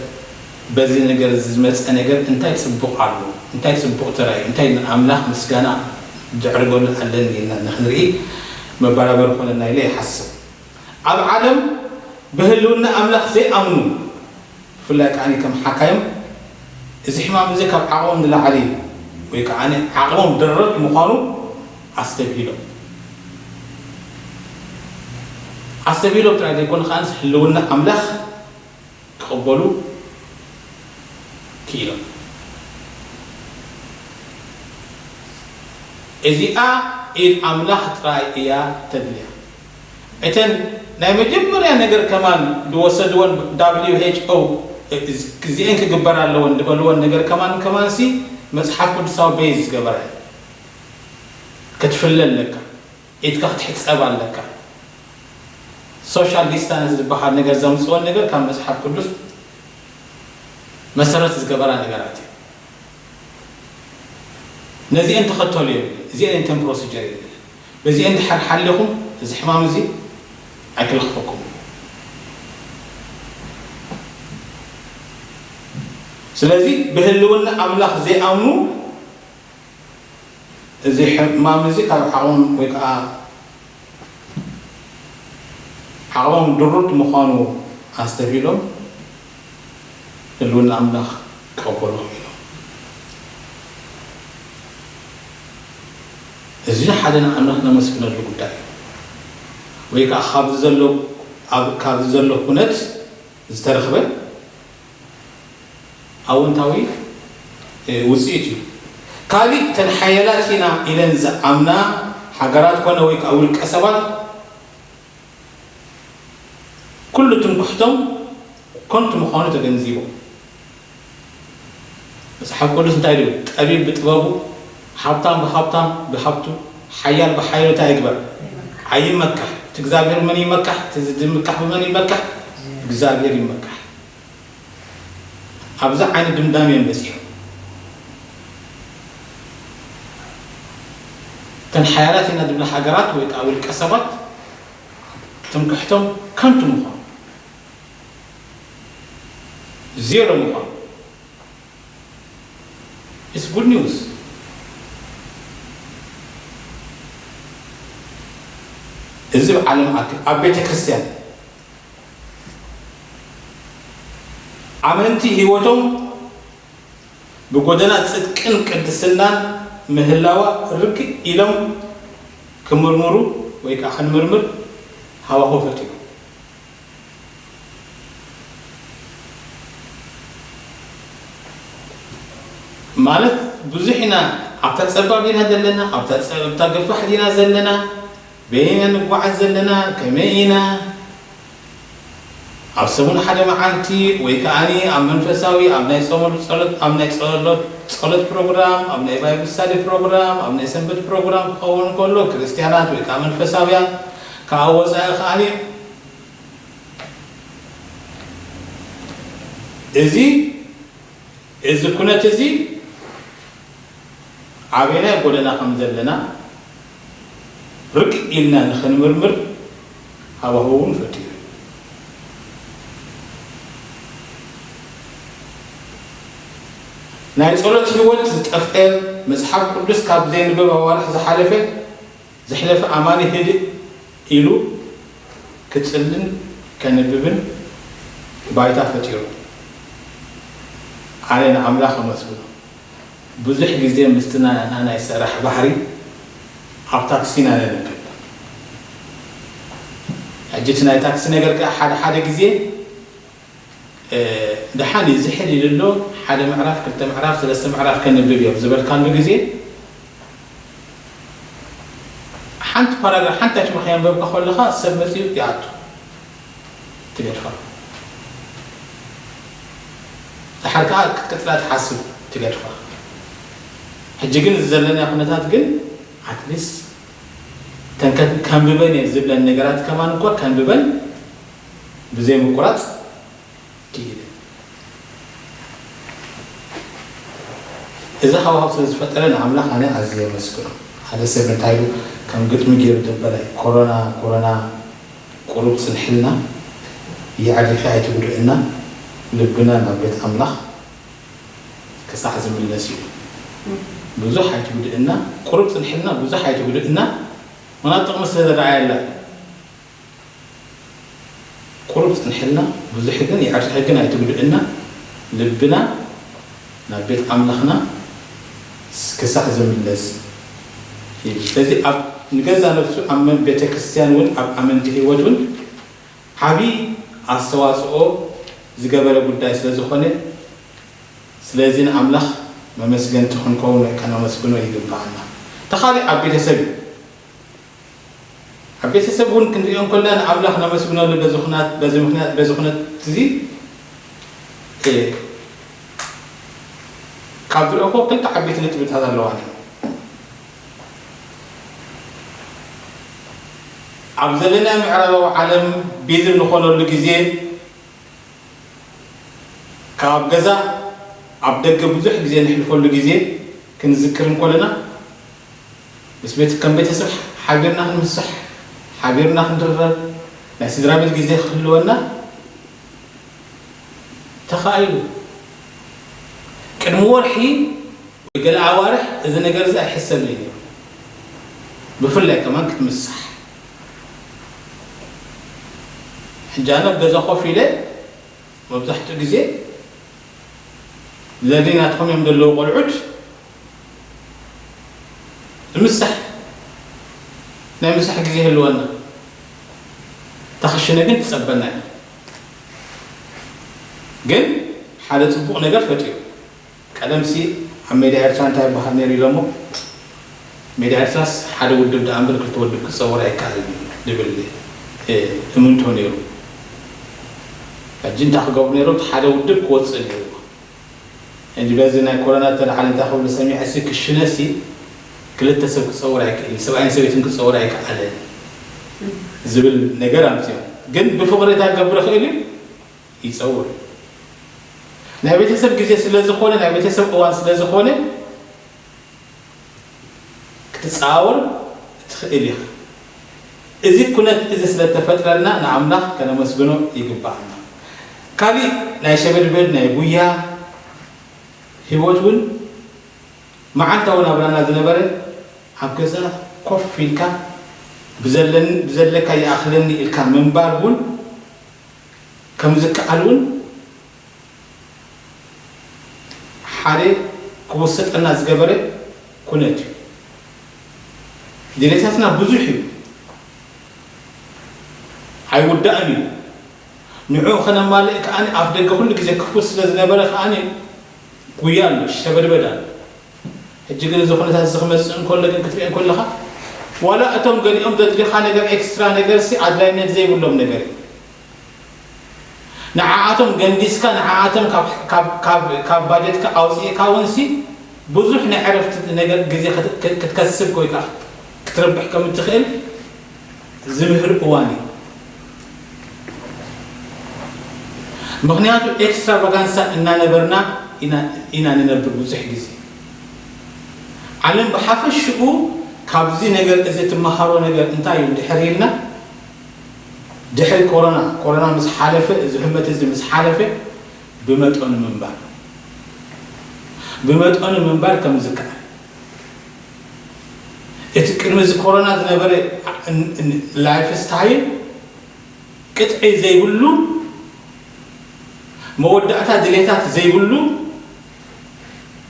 በዚ ነገር ዝመፀ ነገር እንታይ ፅቡቕ ኣሎ እንታይ ፅቡቕ ተራእዩ እንታይ ንኣምላኽ ምስጋና ዘዕርገሉ ኣለኒ ኢልና ንክንርኢ መበራበሪ ኮነና ኢለ ይሓስብ። ኣብ ዓለም ብህልውና ኣምላኽ ዘይኣምኑ ብፍላይ ከዓኒ ከም ሓካይም እዚ ሕማም እዚ ካብ ዓቕሞም ንላዕሊ እዩ ወይ ከዓ ዓቕሞም ደረት ምዃኑ ኣስተብሂሎም ኣስተብሂሎም ጥራይ ዘይኮኑ ከዓ ህልውና ኣምላኽ ክቕበሉ ክኢሎም። እዚኣ ኢድ ኣምላኽ ጥራይ እያ ተድልያ። እተን ናይ መጀመርያ ነገር ከማን ዝወሰድወን W H O እዚአን ክግበር ኣለወን ዝበልወን ነገር ከማን ከማንሲ መፅሓፍ ቅዱሳዊ ቤዝ ዝገበረ ክትፍለ ኣለካ። ኢድካ ክትሕፀብ ኣለካ። ሶሻል ዲስታንስ ዝበሃል ነገር ዘምፅኦን ነገር ካብ መፅሓፍ ቅዱስ መሰረት ዝገበራ ነገራት እዩ። ነዚአን ተኸተሉ የብለን። እዚአን እንተን ፕሮሲጀር የብለን። በዚአን ድሓር ሓሊኹም እዚ ሕማም እዚ ኣይክለኽፈኩም። ስለዚ ብህልውና ኣምላኽ ዘይኣምኑ እዚ ሕማም እዚ ካብ ዓቕሞም ወይ ከዓ ዓቕሞም ድሩት ምዃኑ ኣስተብሂሎም ህልውና ኣምላኽ ክቐበሉ ክኢሎም። እዚ ሓደ ንኣምላኽ ነመስግነሉ ጉዳይ እዩ። ወይ ከዓ ካብዚ ዘሎ ኣብ ካብዚ ዘሎ ኩነት ዝተረኽበ ኣወንታዊ ውፅኢት እዩ። ካሊእ እተን ሓያላት ኢና ኢለን ዝኣምና ሃገራት ኮነ ወይ ከዓ ውልቀ ሰባት ኩሉ ትምክሕቶም ከንቱ ምዃኑ ተገንዚቦም። መፅሓፍ ቅዱስ እንታይ ድብል? ጠቢብ ብጥበቡ፣ ሃብታም ብሃብታም ብሃብቱ፣ ሓያል ብሓይሉ እንታይ ይግበር? ኣይመካሕ። እቲ እግዚኣብሔር መን ይመካሕ? እቲ ዝምካሕ ብመን ይመካሕ? እግዚኣብሔር ይመካሕ። ኣብዚ ዓይነት ድምዳሜ እዮም በፂሖም። እተን ሓያላት ኢና ዝብላ ሃገራት ወይ ከዓ ውልቀ ሰባት ትምክሕቶም ከንቱ ምዃኑ ዜሮ ምዃኑ It's good news። እዚ ብዓለም ኣክ ኣብ ቤተ ክርስቲያን ኣመንቲ ህይወቶም ብጎደና ጽድቅን ቅድስናን ምህላዋ ርግእ ኢሎም ክምርምሩ ወይ ከዓ ክንምርምር ሃዋህው ፈጢሩ። ማለት ብዙሕ ኢና ኣብታ ጸባብ ኢና ዘለና ኣብታ ጸ- ኣብታ ገፋሕ ዲና ዘለና በየና ንጓዓዝ ዘለና ከመይ ኢና ኣብ ሰሙን ሓደ መዓልቲ ወይ ከዓኒ ኣብ መንፈሳዊ ኣብ ናይ ጸሎት ጸሎት ኣብ ናይ ጸሎት ጸሎት ፕሮግራም ኣብ ናይ ባይብል ስታዲ ፕሮግራም ኣብ ናይ ሰንበት ፕሮግራም ክኸውን ከሎ ክርስትያናት ወይ ከዓ መንፈሳውያን ካብ ወፃኢ ከዓኒ እዚ እዚ ኩነት እዚ ኣበየናይ ጎደና ከም ዘለና ርቅ ኢልና ንኽንምርምር ሃዋህው እውን ፈጢሩ እዩ። ናይ ጸሎት ህይወት ዝጠፍአ መጽሓፍ ቅዱስ ካብ ዘየንበብ ኣዋርሕ ዝሓለፈ ዘሕለፈ ኣማኒ ህድእ ኢሉ ክጽልን ከንብብን ባይታ ፈጢሩ። ኣነ ንኣምላኽ ኣመስግኖ። ብዙሕ ግዜ ምስቲ ና-፣ ናናይ ስራሕ ባህሪ ኣብ ታክሲ ኢና ነንብብ። ሕጂ እቲ ናይ ታክሲ ነገር ከኣ ሓደ ሓደ ግዜ፣ እ፣ ደሓን እዩ ዝሕል ኢሉ ኣሎ፣ ሓደ ምዕራፍ፣ ክልተ ምዕራፍ፣ ሰለስተ ምዕራፍ ከንብብ እዮም ዝበልካሉ ግዜ፣ ሓንቲ ፓራግራፍ፣ ሓንቲ ኣሽማ ከየንበብካ ከለኻ ሰብ መጺኡ ይኣቱ። ትገድፋ። ድሓር ከኣ ክትቅጽላ ትሓስብ፣ ትገድፋ። ሕጂ ግን እዚ ዘለና ኩነታት ግን ኣትሊስት ተን ከ-፣ ከንብበን እየ ዝብለን ነገራት ከማን እኳ ከንብበን ብዘይ ምቁራጽ ክኢለ። እዚ ሃዋህው ስለ ዝፈጠረ ንኣምላኽ ኣነ ኣዝየ የመስግኖ። ሓደ ሰብ እንታይ ኢሉ ከም ግጥሚ ገይሩ ደበላይ፣ ኮሮና፣ ኮሮና፣ ቁሩብ ጽንሕልና፣ የዕሪኺ ኣይትጉድእና፣ ልብና ናብ ቤት ኣምላኽ ክሳዕ ዝምለስ እዩ። ብዙሕ ኣይትጉድእና፣ ቁሩብ ጽንሕልና፣ ብዙሕ ኣይትጉድእና፣ ምኽንያቱ ጥቕሚ ስለ ዝረኣየላ እዩ። ቁሩብ ጽንሕልና፣ ብዙሕ ግን የዕርሕ ግን ኣይትጉድእና፣ ልብና ናብ ቤት ኣምላኽና ክሳዕ ዝምለስ ይብል። ስለዚ ኣብ ንገዛ ነብሱ ኣብ መን-፣ ቤተ ክርስቲያን እውን ኣብ ኣመንቲ ህይወት እውን ዓቢ ኣስተዋጽኦ ዝገበረ ጉዳይ ስለ ዝኾነ፣ ስለዚ ንኣምላኽ መመስገንቲ ክንከውን ወይ ከነመስግኖ ይግብኣና። ተኻሊ ኣብ ቤተሰብ እዩ። ኣብ ቤተሰብ እውን ክንሪኦ እንከለና ንኣምላኽ ነመስግነሉ በዚ ኩናት፣ በዚ ምኽንያት፣ በዚ ኩነት እዚ፣ እ፣ ካብ ዝረእኹ ክልተ ዓበይቲ ነጥብታት ኣለዋኒ። ኣብ ዘለና ምዕራባዊ ዓለም ቢዚ እንኾነሉ ግዜ፣ ካብ ገዛ ኣብ ደገ ብዙሕ ግዜ ነሕልፈሉ ግዜ ክንዝክር እንኮለና፣ ምስ ቤት-፣ ከም ቤተሰብ ሓቢርና ክንምሳሕ፣ ሓቢርና ክንድረር፣ ናይ ስድራ ቤት ግዜ ክህልወና ተኻኢሉ። ቅድሚ ወርሒ ወይ ገለ ኣዋርሕ እዚ ነገር እዚ ኣይሕሰብን እዩ ነይሩ። ብፍላይ ከማን ክትምሳሕ። ሕጂ ኣነ ኣብ ገዛ ኮፍ ኢለ መብዛሕትኡ ግዜ ዘድሊ ናትኹም እዮም ዘለዉ ቆልዑት፣ ንምሳሕ፣ ናይ ምሳሕ ግዜ ይህልወና። ተኸሽነ ግን ትጸበና እያ። ግን ሓደ ጽቡቕ ነገር ፈጢሩ። ቀደምሲ ኣብ ሜዳ ኤርትራ እንታይ ይበሃል ነይሩ ኢሎሞ? ሜዳ ኤርትራስ ሓደ ውድብ ደኣ እምበር ክልተ ውድብ ክጸወር ኣይከኣልን እዩ ዝብል፣ እ፣ እምንቶ ነይሩ። ሕጂ እንታይ ክገብሩ ነይሮም? እቲ ሓደ ውድብ ክወጽእ ነይርዎ። ሕጂ በዚ ናይ ኮሮና ተለዓለ እንታይ ክብሉ ሰሚዐሲ፣ ክሽነሲ ክልተ ሰብ ክጸወር ኣይክእልን፣ ሰብኣይን ሰበይትን ክጸወር ኣይከኣልን ዝብል ነገር ኣምጺኦም። ግን ብፍቕሪ እንታይ ክገብር ይኽእል እዩ? ይጸውር። ናይ ቤተሰብ ግዜ ስለ ዝኾነ፣ ናይ ቤተሰብ እዋን ስለ ዝኾነ፣ ክትጻወር ትኽእል ኢኻ። እዚ ኩነት እዚ ስለ እተፈጥረልና ንኣምላኽ ከነመስግኖ ይግባኣና። ካሊእ ናይ ሸበድበድ ናይ ጉያ ህይወት እውን መዓልታዊ ናብራና ዝነበረ ኣብ ገዛ ኮፍ ኢልካ ብዘለን-፣ ብዘለካ ይኣኽለኒ ኢልካ ምንባር እውን ከም ዝከኣል እውን ሓደ ክውሰጠና ዝገበረ ኩነት እዩ። ድሌታትና ብዙሕ እዩ፣ ኣይውዳእን እዩ። ንዕኡ ከነማልእ ከኣ ኣብ ደገ ኩሉ ግዜ ክፉት ስለ ዝነበረ ከኣ ጉያ ኣሎ፣ ሸበድበድ ኣሎ። ሕጂ ግን እዚ ኩነታት እዚ ክመጽእ እንከሎ ግን ክትሪኦ እንከለኻ፣ ዋላ እቶም ገሊኦም ዘድልኻ ነገር፣ ኤክስትራ ነገርሲ ኣድላይነት ዘይብሎም ነገር እዩ። ንዓኣቶም ገንዲስካ፣ ንዓኣቶም ካብ፣ ካብ፣ ካብ፣ ካብ ባጀትካ ኣውጺእካ እውንሲ ብዙሕ ናይ ዕረፍቲ ነገር ግዜ ክት-፣ ክት-፣ ክትከስብ ወይ ከዓ ክትረብሕ ከም እትኽእል ዝምህር እዋን እዩ። ምኽንያቱ ኤክስትራቫጋንሳ እናነበርና ኢና፣ ኢና ንነብር ብዙሕ ግዜ። ዓለም ብሓፈሽኡ ካብዚ ነገር እዚ ትመሃሮ ነገር እንታይ እዩ እንድሕር ኢልና፣ ድሕሪ ኮሮና፣ ኮሮና ምስ ሓለፈ፣ እዚ ህመት እዚ ምስ ሓለፈ ብመጠኑ ምንባር፣ ብመጠኑ ምንባር ከም ዝከኣል፣ እቲ ቅድሚ እዚ ኮሮና ዝነበረ ን-፣ ን-፣ ላይፍ ስታይል ቅጥዒ ዘይብሉ፣ መወዳእታ ድሌታት ዘይብሉ፣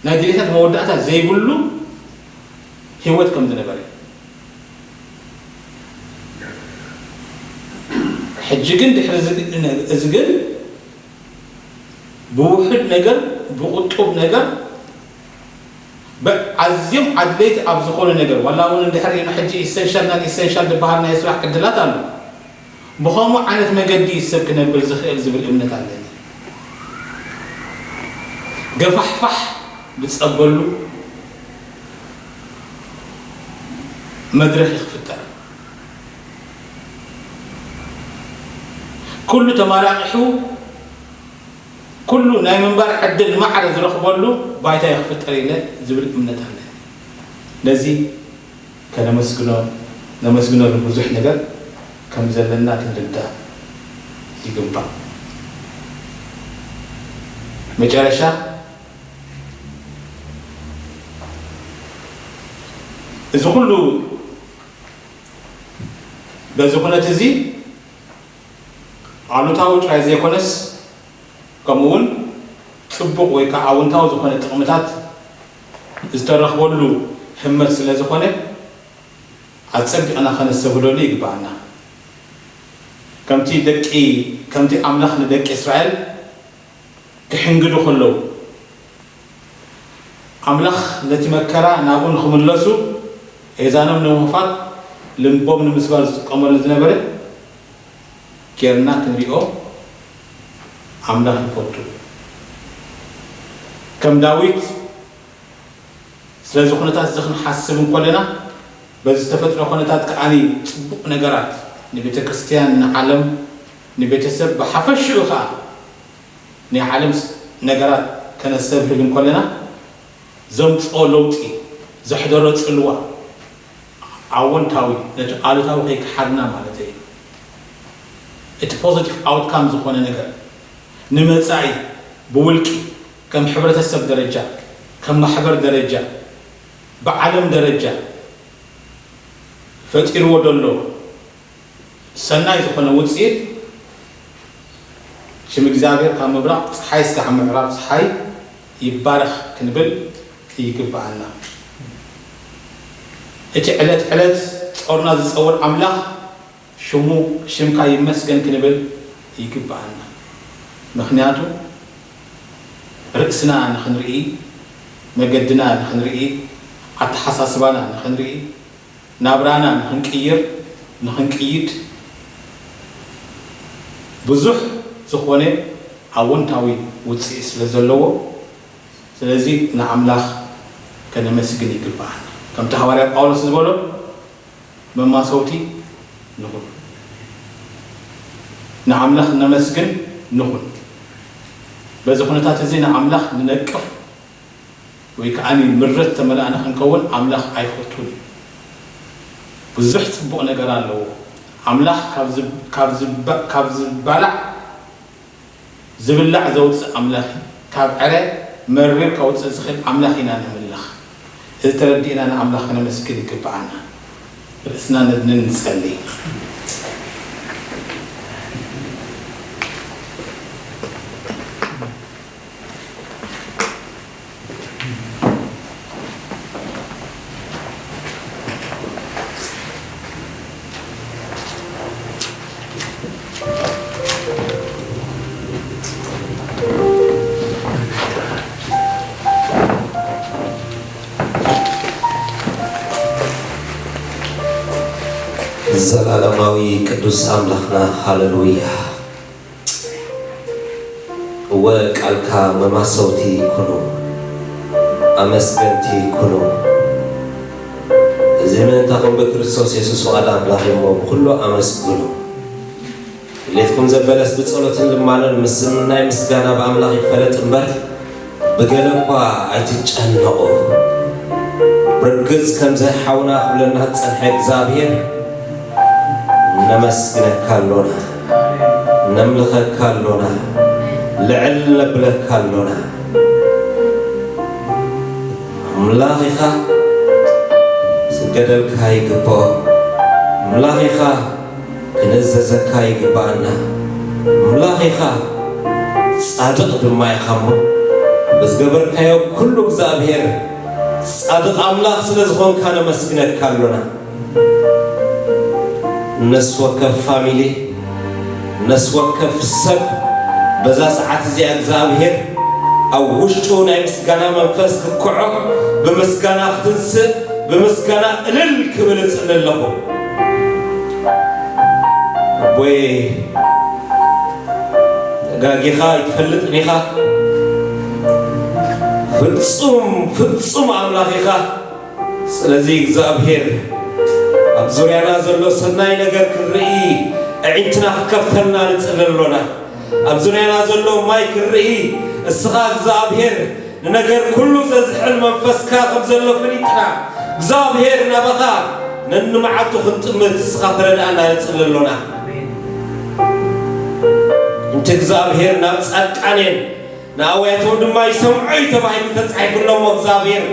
ናይ ድሌታት መወዳእታ ዘይብሉ ህይወት ከም ዝነበረ። ሕጂ ግን ድሕሪ እዚ፣ እዚ ግን ብውሑድ ነገር፣ ብቁጡብ ነገር፣ ኣዝዮም ኣድለይቲ ኣብ ዝኾነ ነገር፣ ዋላ እውን እንድሕር ኢና ሕጂ ኢሰንሻል፣ ናን ኢሰንሻል ዝበሃል ናይ ስራሕ ዕድላት ኣሎ። ብኸምኡ ዓይነት መገዲ ሰብ ክነብር ዝኽእል ዝብል እምነት ኣለኒ። ገፋሕፋሕ ዝጸበሉ መድረኽ ክፍጠር፣ ኩሉ ተመራቂሑ ኩሉ ናይ ምንባር ዕድል ማዕረ ዝረኽበሉ ባይታ ክፍጠር ኢለ ዝብል እምነት ኣለኒ። ነዚ ከነመስግኖ፣ ነመስግነሉ ብዙሕ ነገር ከም ዘለና ክንርዳእ ይግባእ። መጨረሻ፣ እዚ ኩሉ በዚ ኩነት እዚ ኣሉታዊ ጥራይ ዘይኮነስ፣ ከምኡ እውን ጽቡቕ ወይ ከዓ ኣወንታዊ ዝኾነ ጥቕምታት ዝተረኽበሉ ህመት ስለ ዝኾነ፣ ኣጸቢቕና ከነስተብህለሉ ይግብኣና። ከምቲ ደቂ፣ ከምቲ ኣምላኽ ንደቂ እስራኤል ክሕንግዱ ከለዉ፣ ኣምላኽ ነቲ መከራ ናብኡ ንኽምለሱ፣ ኤዛኖም ንምኽፋት፣ ልቦም ንምስባር ዝጥቀመሉ ዝነበረ ጌርና ክንሪኦ ኣምላኽ ይፈቱ። ከም ዳዊት፣ ስለዚ ኩነታት እዚ ክንሓስብ እንከለና፣ በዚ ዝተፈጥረ ኩነታት ከኣ ጽቡቕ ነገራት ንቤተ ክርስቲያን፣ ንዓለም፣ ንቤተሰብ ብሓፈሽኡ ከኣ ናይ ዓለም ስ-፣ ነገራት ከነስተብህል እንከለና፣ ዘምጽኦ ለውጢ፣ ዘሕደሮ ጽልዋ ኣወንታዊ፣ ነቲ ኣሉታዊ ከይከሓድና ማለት እዩ። እቲ ፖዚቲቭ ኣውትካም ዝኾነ ነገር ንመጻኢ ብውልቂ፣ ከም ሕብረተሰብ ደረጃ፣ ከም ማሕበር ደረጃ፣ ብዓለም ደረጃ ፈጢርዎ ዘሎ ሰናይ ዝኾነ ውጽኢት፣ ሽም እግዚኣብሔር ካብ ምብራቕ ጸሓይ እስካዕ ምዕራብ ጸሓይ ይባረኽ ክንብል ይግብኣና። እቲ ዕለት ዕለት ጾርና ዝጸውር ኣምላኽ ሽሙ፣ ሽምካ ይመስገን ክንብል ይግብኣና። ምኽንያቱ ርእስና ንኽንርኢ፣ መገድና ንኽንርኢ፣ ኣተሓሳስባና ንኽንርኢ፣ ናብራና ንኽንቅይር፣ ንኽንቅይድ ብዙሕ ዝኾነ ኣወንታዊ ውጽኢት ስለ ዘለዎ፣ ስለዚ ንኣምላኽ ከነመስግን ይግብኣና። ከምቲ ሃዋርያ ጳውሎስ ዝበሎ፣ መማሰውቲ ንኹን፣ ንኣምላኽ ነመስግን ንኹን። በዚ ኩነታት እዚ ንኣምላኽ ንነቅፍ ወይ ከኣ ምረት ዝተመልኣና ክንከውን ኣምላኽ ኣይፈቱን እዩ። ብዙሕ ጽቡቕ ነገር ኣለዎ። ኣምላኽ ካብ ዝብ-፣ ካብ ዝባ-፣ ካብ ዝባላዕ ዝብላዕ ዘውጽእ ኣምላኽ እዩ። ካብ ዕረ መሪር ከውጽእ ዝኽእል ኣምላኽ ኢና ነምልኽ። እዚ ተረዲእና ንኣምላኽ ከነመስግን ይግብኣና። ርእስና ነድንን ንጸሊ። ዘላለማዊ ቅዱስ ኣምላኽና፣ ሃሌሉያ። እወ፣ ቃልካ መማሰውቲ ኩኑ፣ ኣመስገንቲ ኩኑ። እዚ ምእንታኹም ብክርስቶስ የሱስ ፍቓድ ኣምላኽ እዩ እሞ፣ ብኹሉ ኣመስግኑ። ድሌትኩም ዘበለስ ብጸሎትን ልማኖን ምስ ናይ ምስጋና ብኣምላኽ ይፈለጥ እምበር፣ ብገለ እኳ ኣይትጨነቑ። ብርግጽ ከምዚ ሓውና ክብለና ዝጸንሐ እግዚኣብሔር፣ ነመስግነካ ኣሎና፣ ነምልኸካ ኣሎና፣ ልዕል ነብለካ ኣሎና። ኣምላኽ ኢኻ፣ ስገደልካ ይግብኦ። ኣምላኽ ኢኻ፣ ክንእዘዘካ ይግብኣና። ኣምላኽ ኢኻ፣ ጻድቕ ድማ ኢኻ እሞ፣ ብዝገበርካዮ ኩሉ እግዚኣብሔር ጻድቕ ኣምላኽ ስለ ዝኾንካ ነመስግነካ ኣሎና። ነፍሲ ወከፍ ፋሚሊ፣ ነፍሲ ወከፍ ሰብ በዛ ሰዓት እዚኣ እግዚኣብሔር ኣብ ውሽጡ ናይ ምስጋና መንፈስ ክክዖ፣ ብምስጋና ክትንስእ፣ ብምስጋና እልል ክብል እጽሊ ኣለኹ። ኣቦይ፣ ተጋጊኻ ኣይትፈልጥን ኢኻ። ፍጹም፣ ፍጹም ኣምላኽ ኢኻ። ስለዚ እግዚኣብሔር ኣብ ዙርያና ዘሎ ሰናይ ነገር ክንርኢ ኣዒንትና ክትከፍተልና ንጽሊ ኣሎና። ኣብ ዙርያና ዘሎ ማይ ክንርኢ እስኻ እግዚኣብሔር ንነገር ኩሉ ዘዝሕል መንፈስካ ከም ዘሎ ፈሊጥና፣ እግዚኣብሔር ናባኻ ነንመዓልቱ ክንጥምት እስኻ ትረድኣና ንጽሊ ኣሎና። እንቲ እግዚኣብሔር ናብ ጻድቃኔን ንኣውያቶም ድማ ይሰምዖ እዩ ተባሂሉ ተጻሒፉ ኣሎ እሞ እግዚኣብሔር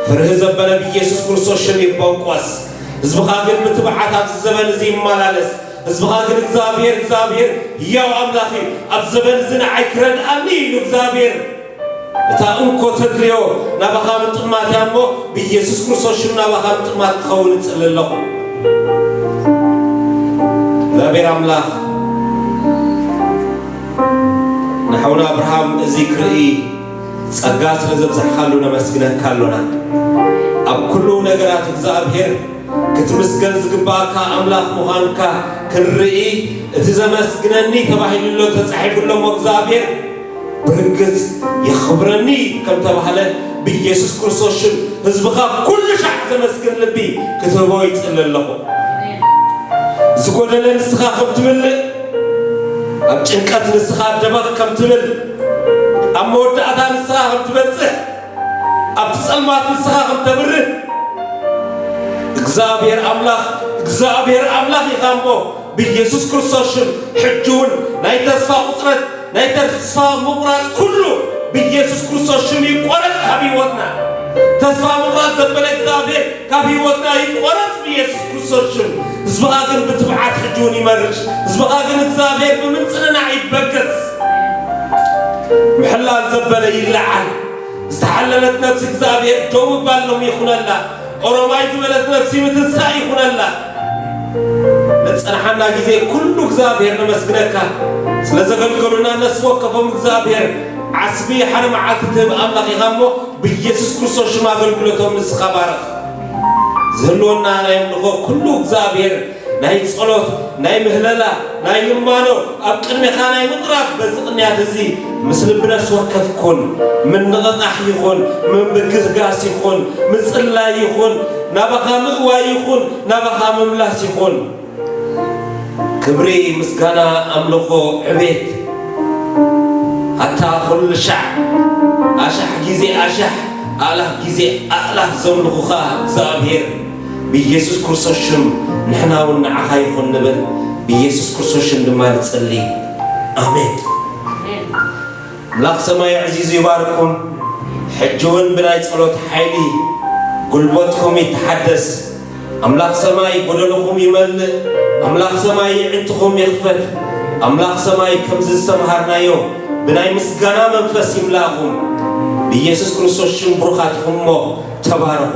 ፍርሂ ዘበለ ብኢየሱስ ክርስቶስ ሽም ይቦንቆስ። ህዝብኻ ግን ብትብዓት ኣብዚ ዘበን እዚ ይመላለስ። ህዝብኻ ግን እግዚኣብሔር፣ እግዚኣብሔር ህያው ኣምላኽ እዩ። ኣብ ዘበን እዚ ንዓይ ክረድኣኒ ኢሉ እግዚኣብሔር እታ እንኮ ተድልዮ ናባኻ ምጥማት እያ እሞ ብኢየሱስ ክርስቶስ ሽም ናባኻ ምጥማት ክኸውን እጽሊ ኣለኹ። እግዚኣብሔር ኣምላኽ ንሓውና ኣብርሃም እዚ ክርኢ ጸጋ ስለ ዘብዛሕካሉ ነመስግነካ ኣሎና። ኣብ ኩሉ ነገራት እግዚኣብሔር ክትምስገን ዝግባእካ ኣምላኽ ምዃንካ ክንርኢ እቲ ዘመስግነኒ ተባሂሉ ኣሎ ተጻሒፉ ኣሎ እሞ እግዚኣብሔር ብርግጽ የኽብረኒ ከም ተባህለ ብኢየሱስ ክርስቶስ ሽም ህዝብኻ ኩሉ ሻዕ ዘመስግን ልቢ ክትህቦ ይጽሊ ኣለኹ። ዝጎደለ ንስኻ ከም ትምልእ፣ ኣብ ጭንቀት ንስኻ ደበኽ ከም ትብል፣ ኣብ መወዳእታ ንስኻ ከም ትበጽሕ፣ ኣብቲ ጸልማት ንስኻ ከም ተብርህ እግዚኣብሔር ኣምላኽ፣ እግዚኣብሔር ኣምላኽ ኢኻ እሞ ብኢየሱስ ክርስቶስ ሽም ሕጂ እውን ናይ ተስፋ ቁጽረት ናይ ተስፋ ምቑራጽ ኩሉ ብኢየሱስ ክርስቶስ ሽም ይቆረጽ ካብ ህይወትና። ተስፋ ምቑራጽ ዘበለ እግዚኣብሔር ካብ ህይወትና ይቆረጽ ብኢየሱስ ክርስቶስ ሽም። ህዝብኻ ግን ብትብዓት ሕጂ እውን ይመርሽ። ህዝብኻ ግን እግዚኣብሔር ብምጽንናዕ ይበገስ። ምሕላል ዘበለ ይለዓል። ዝተሓለለት ነፍሲ እግዚኣብሔር ደው ምባል ሎም ይኹነላ። ኦሮማይ ዝበለት ነፍሲ ምትንሳእ ይኹነላ። ነጸንሓና ግዜ ኩሉ እግዚኣብሔር ነመስግነካ። ስለ ዘገልገሉና ነፍሲ ወከፎም እግዚኣብሔር ዓስቢ ሓደ መዓልቲ ትህብ ኣምላኽ ኢኻ እሞ ብኢየሱስ ክርስቶስ ሽም ኣገልግሎቶም ንስኻ ባርኽ። ዝህልወና ናይ ኣምልኾ ኩሉ እግዚኣብሔር ናይ ጸሎት፣ ናይ ምህለላ፣ ናይ ልማኖ ኣብ ቅድሜኻ ናይ ምቕራብ በዚ ቅንያት እዚ ምስ ልቢ ነፍሲ ወከፍ ኩን። ምንቕቓሕ ይኹን፣ ምብግስጋስ ይኹን፣ ምጽላይ ይኹን፣ ናባኻ ምእዋይ ይኹን፣ ናባኻ ምምላስ ይኹን። ክብሪ፣ ምስጋና፣ ኣምልኾ፣ ዕቤት ኣታ ኩሉ ሻዕ ኣሻሕ ግዜ ኣሻሕ ኣእላፍ ግዜ ኣእላፍ ዘምልኹኻ እግዚኣብሔር ብኢየሱስ ክርስቶስ ሽም ንሕና እውን ንዓኻ ይኹን ንብል። ብኢየሱስ ክርስቶስ ሽም ድማ ንጽሊ። ኣሜን። ኣምላኽ ሰማይ ኣዕዚዙ ይባርኩም። ሕጂ እውን ብናይ ጸሎት ሓይሊ ጉልበትኩም ይተሓደስ። ኣምላኽ ሰማይ ጎደሎኹም ይመልእ። ኣምላኽ ሰማይ የዕንትኹም ይኽፈት። ኣምላኽ ሰማይ ከምዚ ዝተምሃርናዮ ብናይ ምስጋና መንፈስ ይምላእኹም። ብኢየሱስ ክርስቶስ ሽም ብሩኻት ኢኹም እሞ ተባረኹ።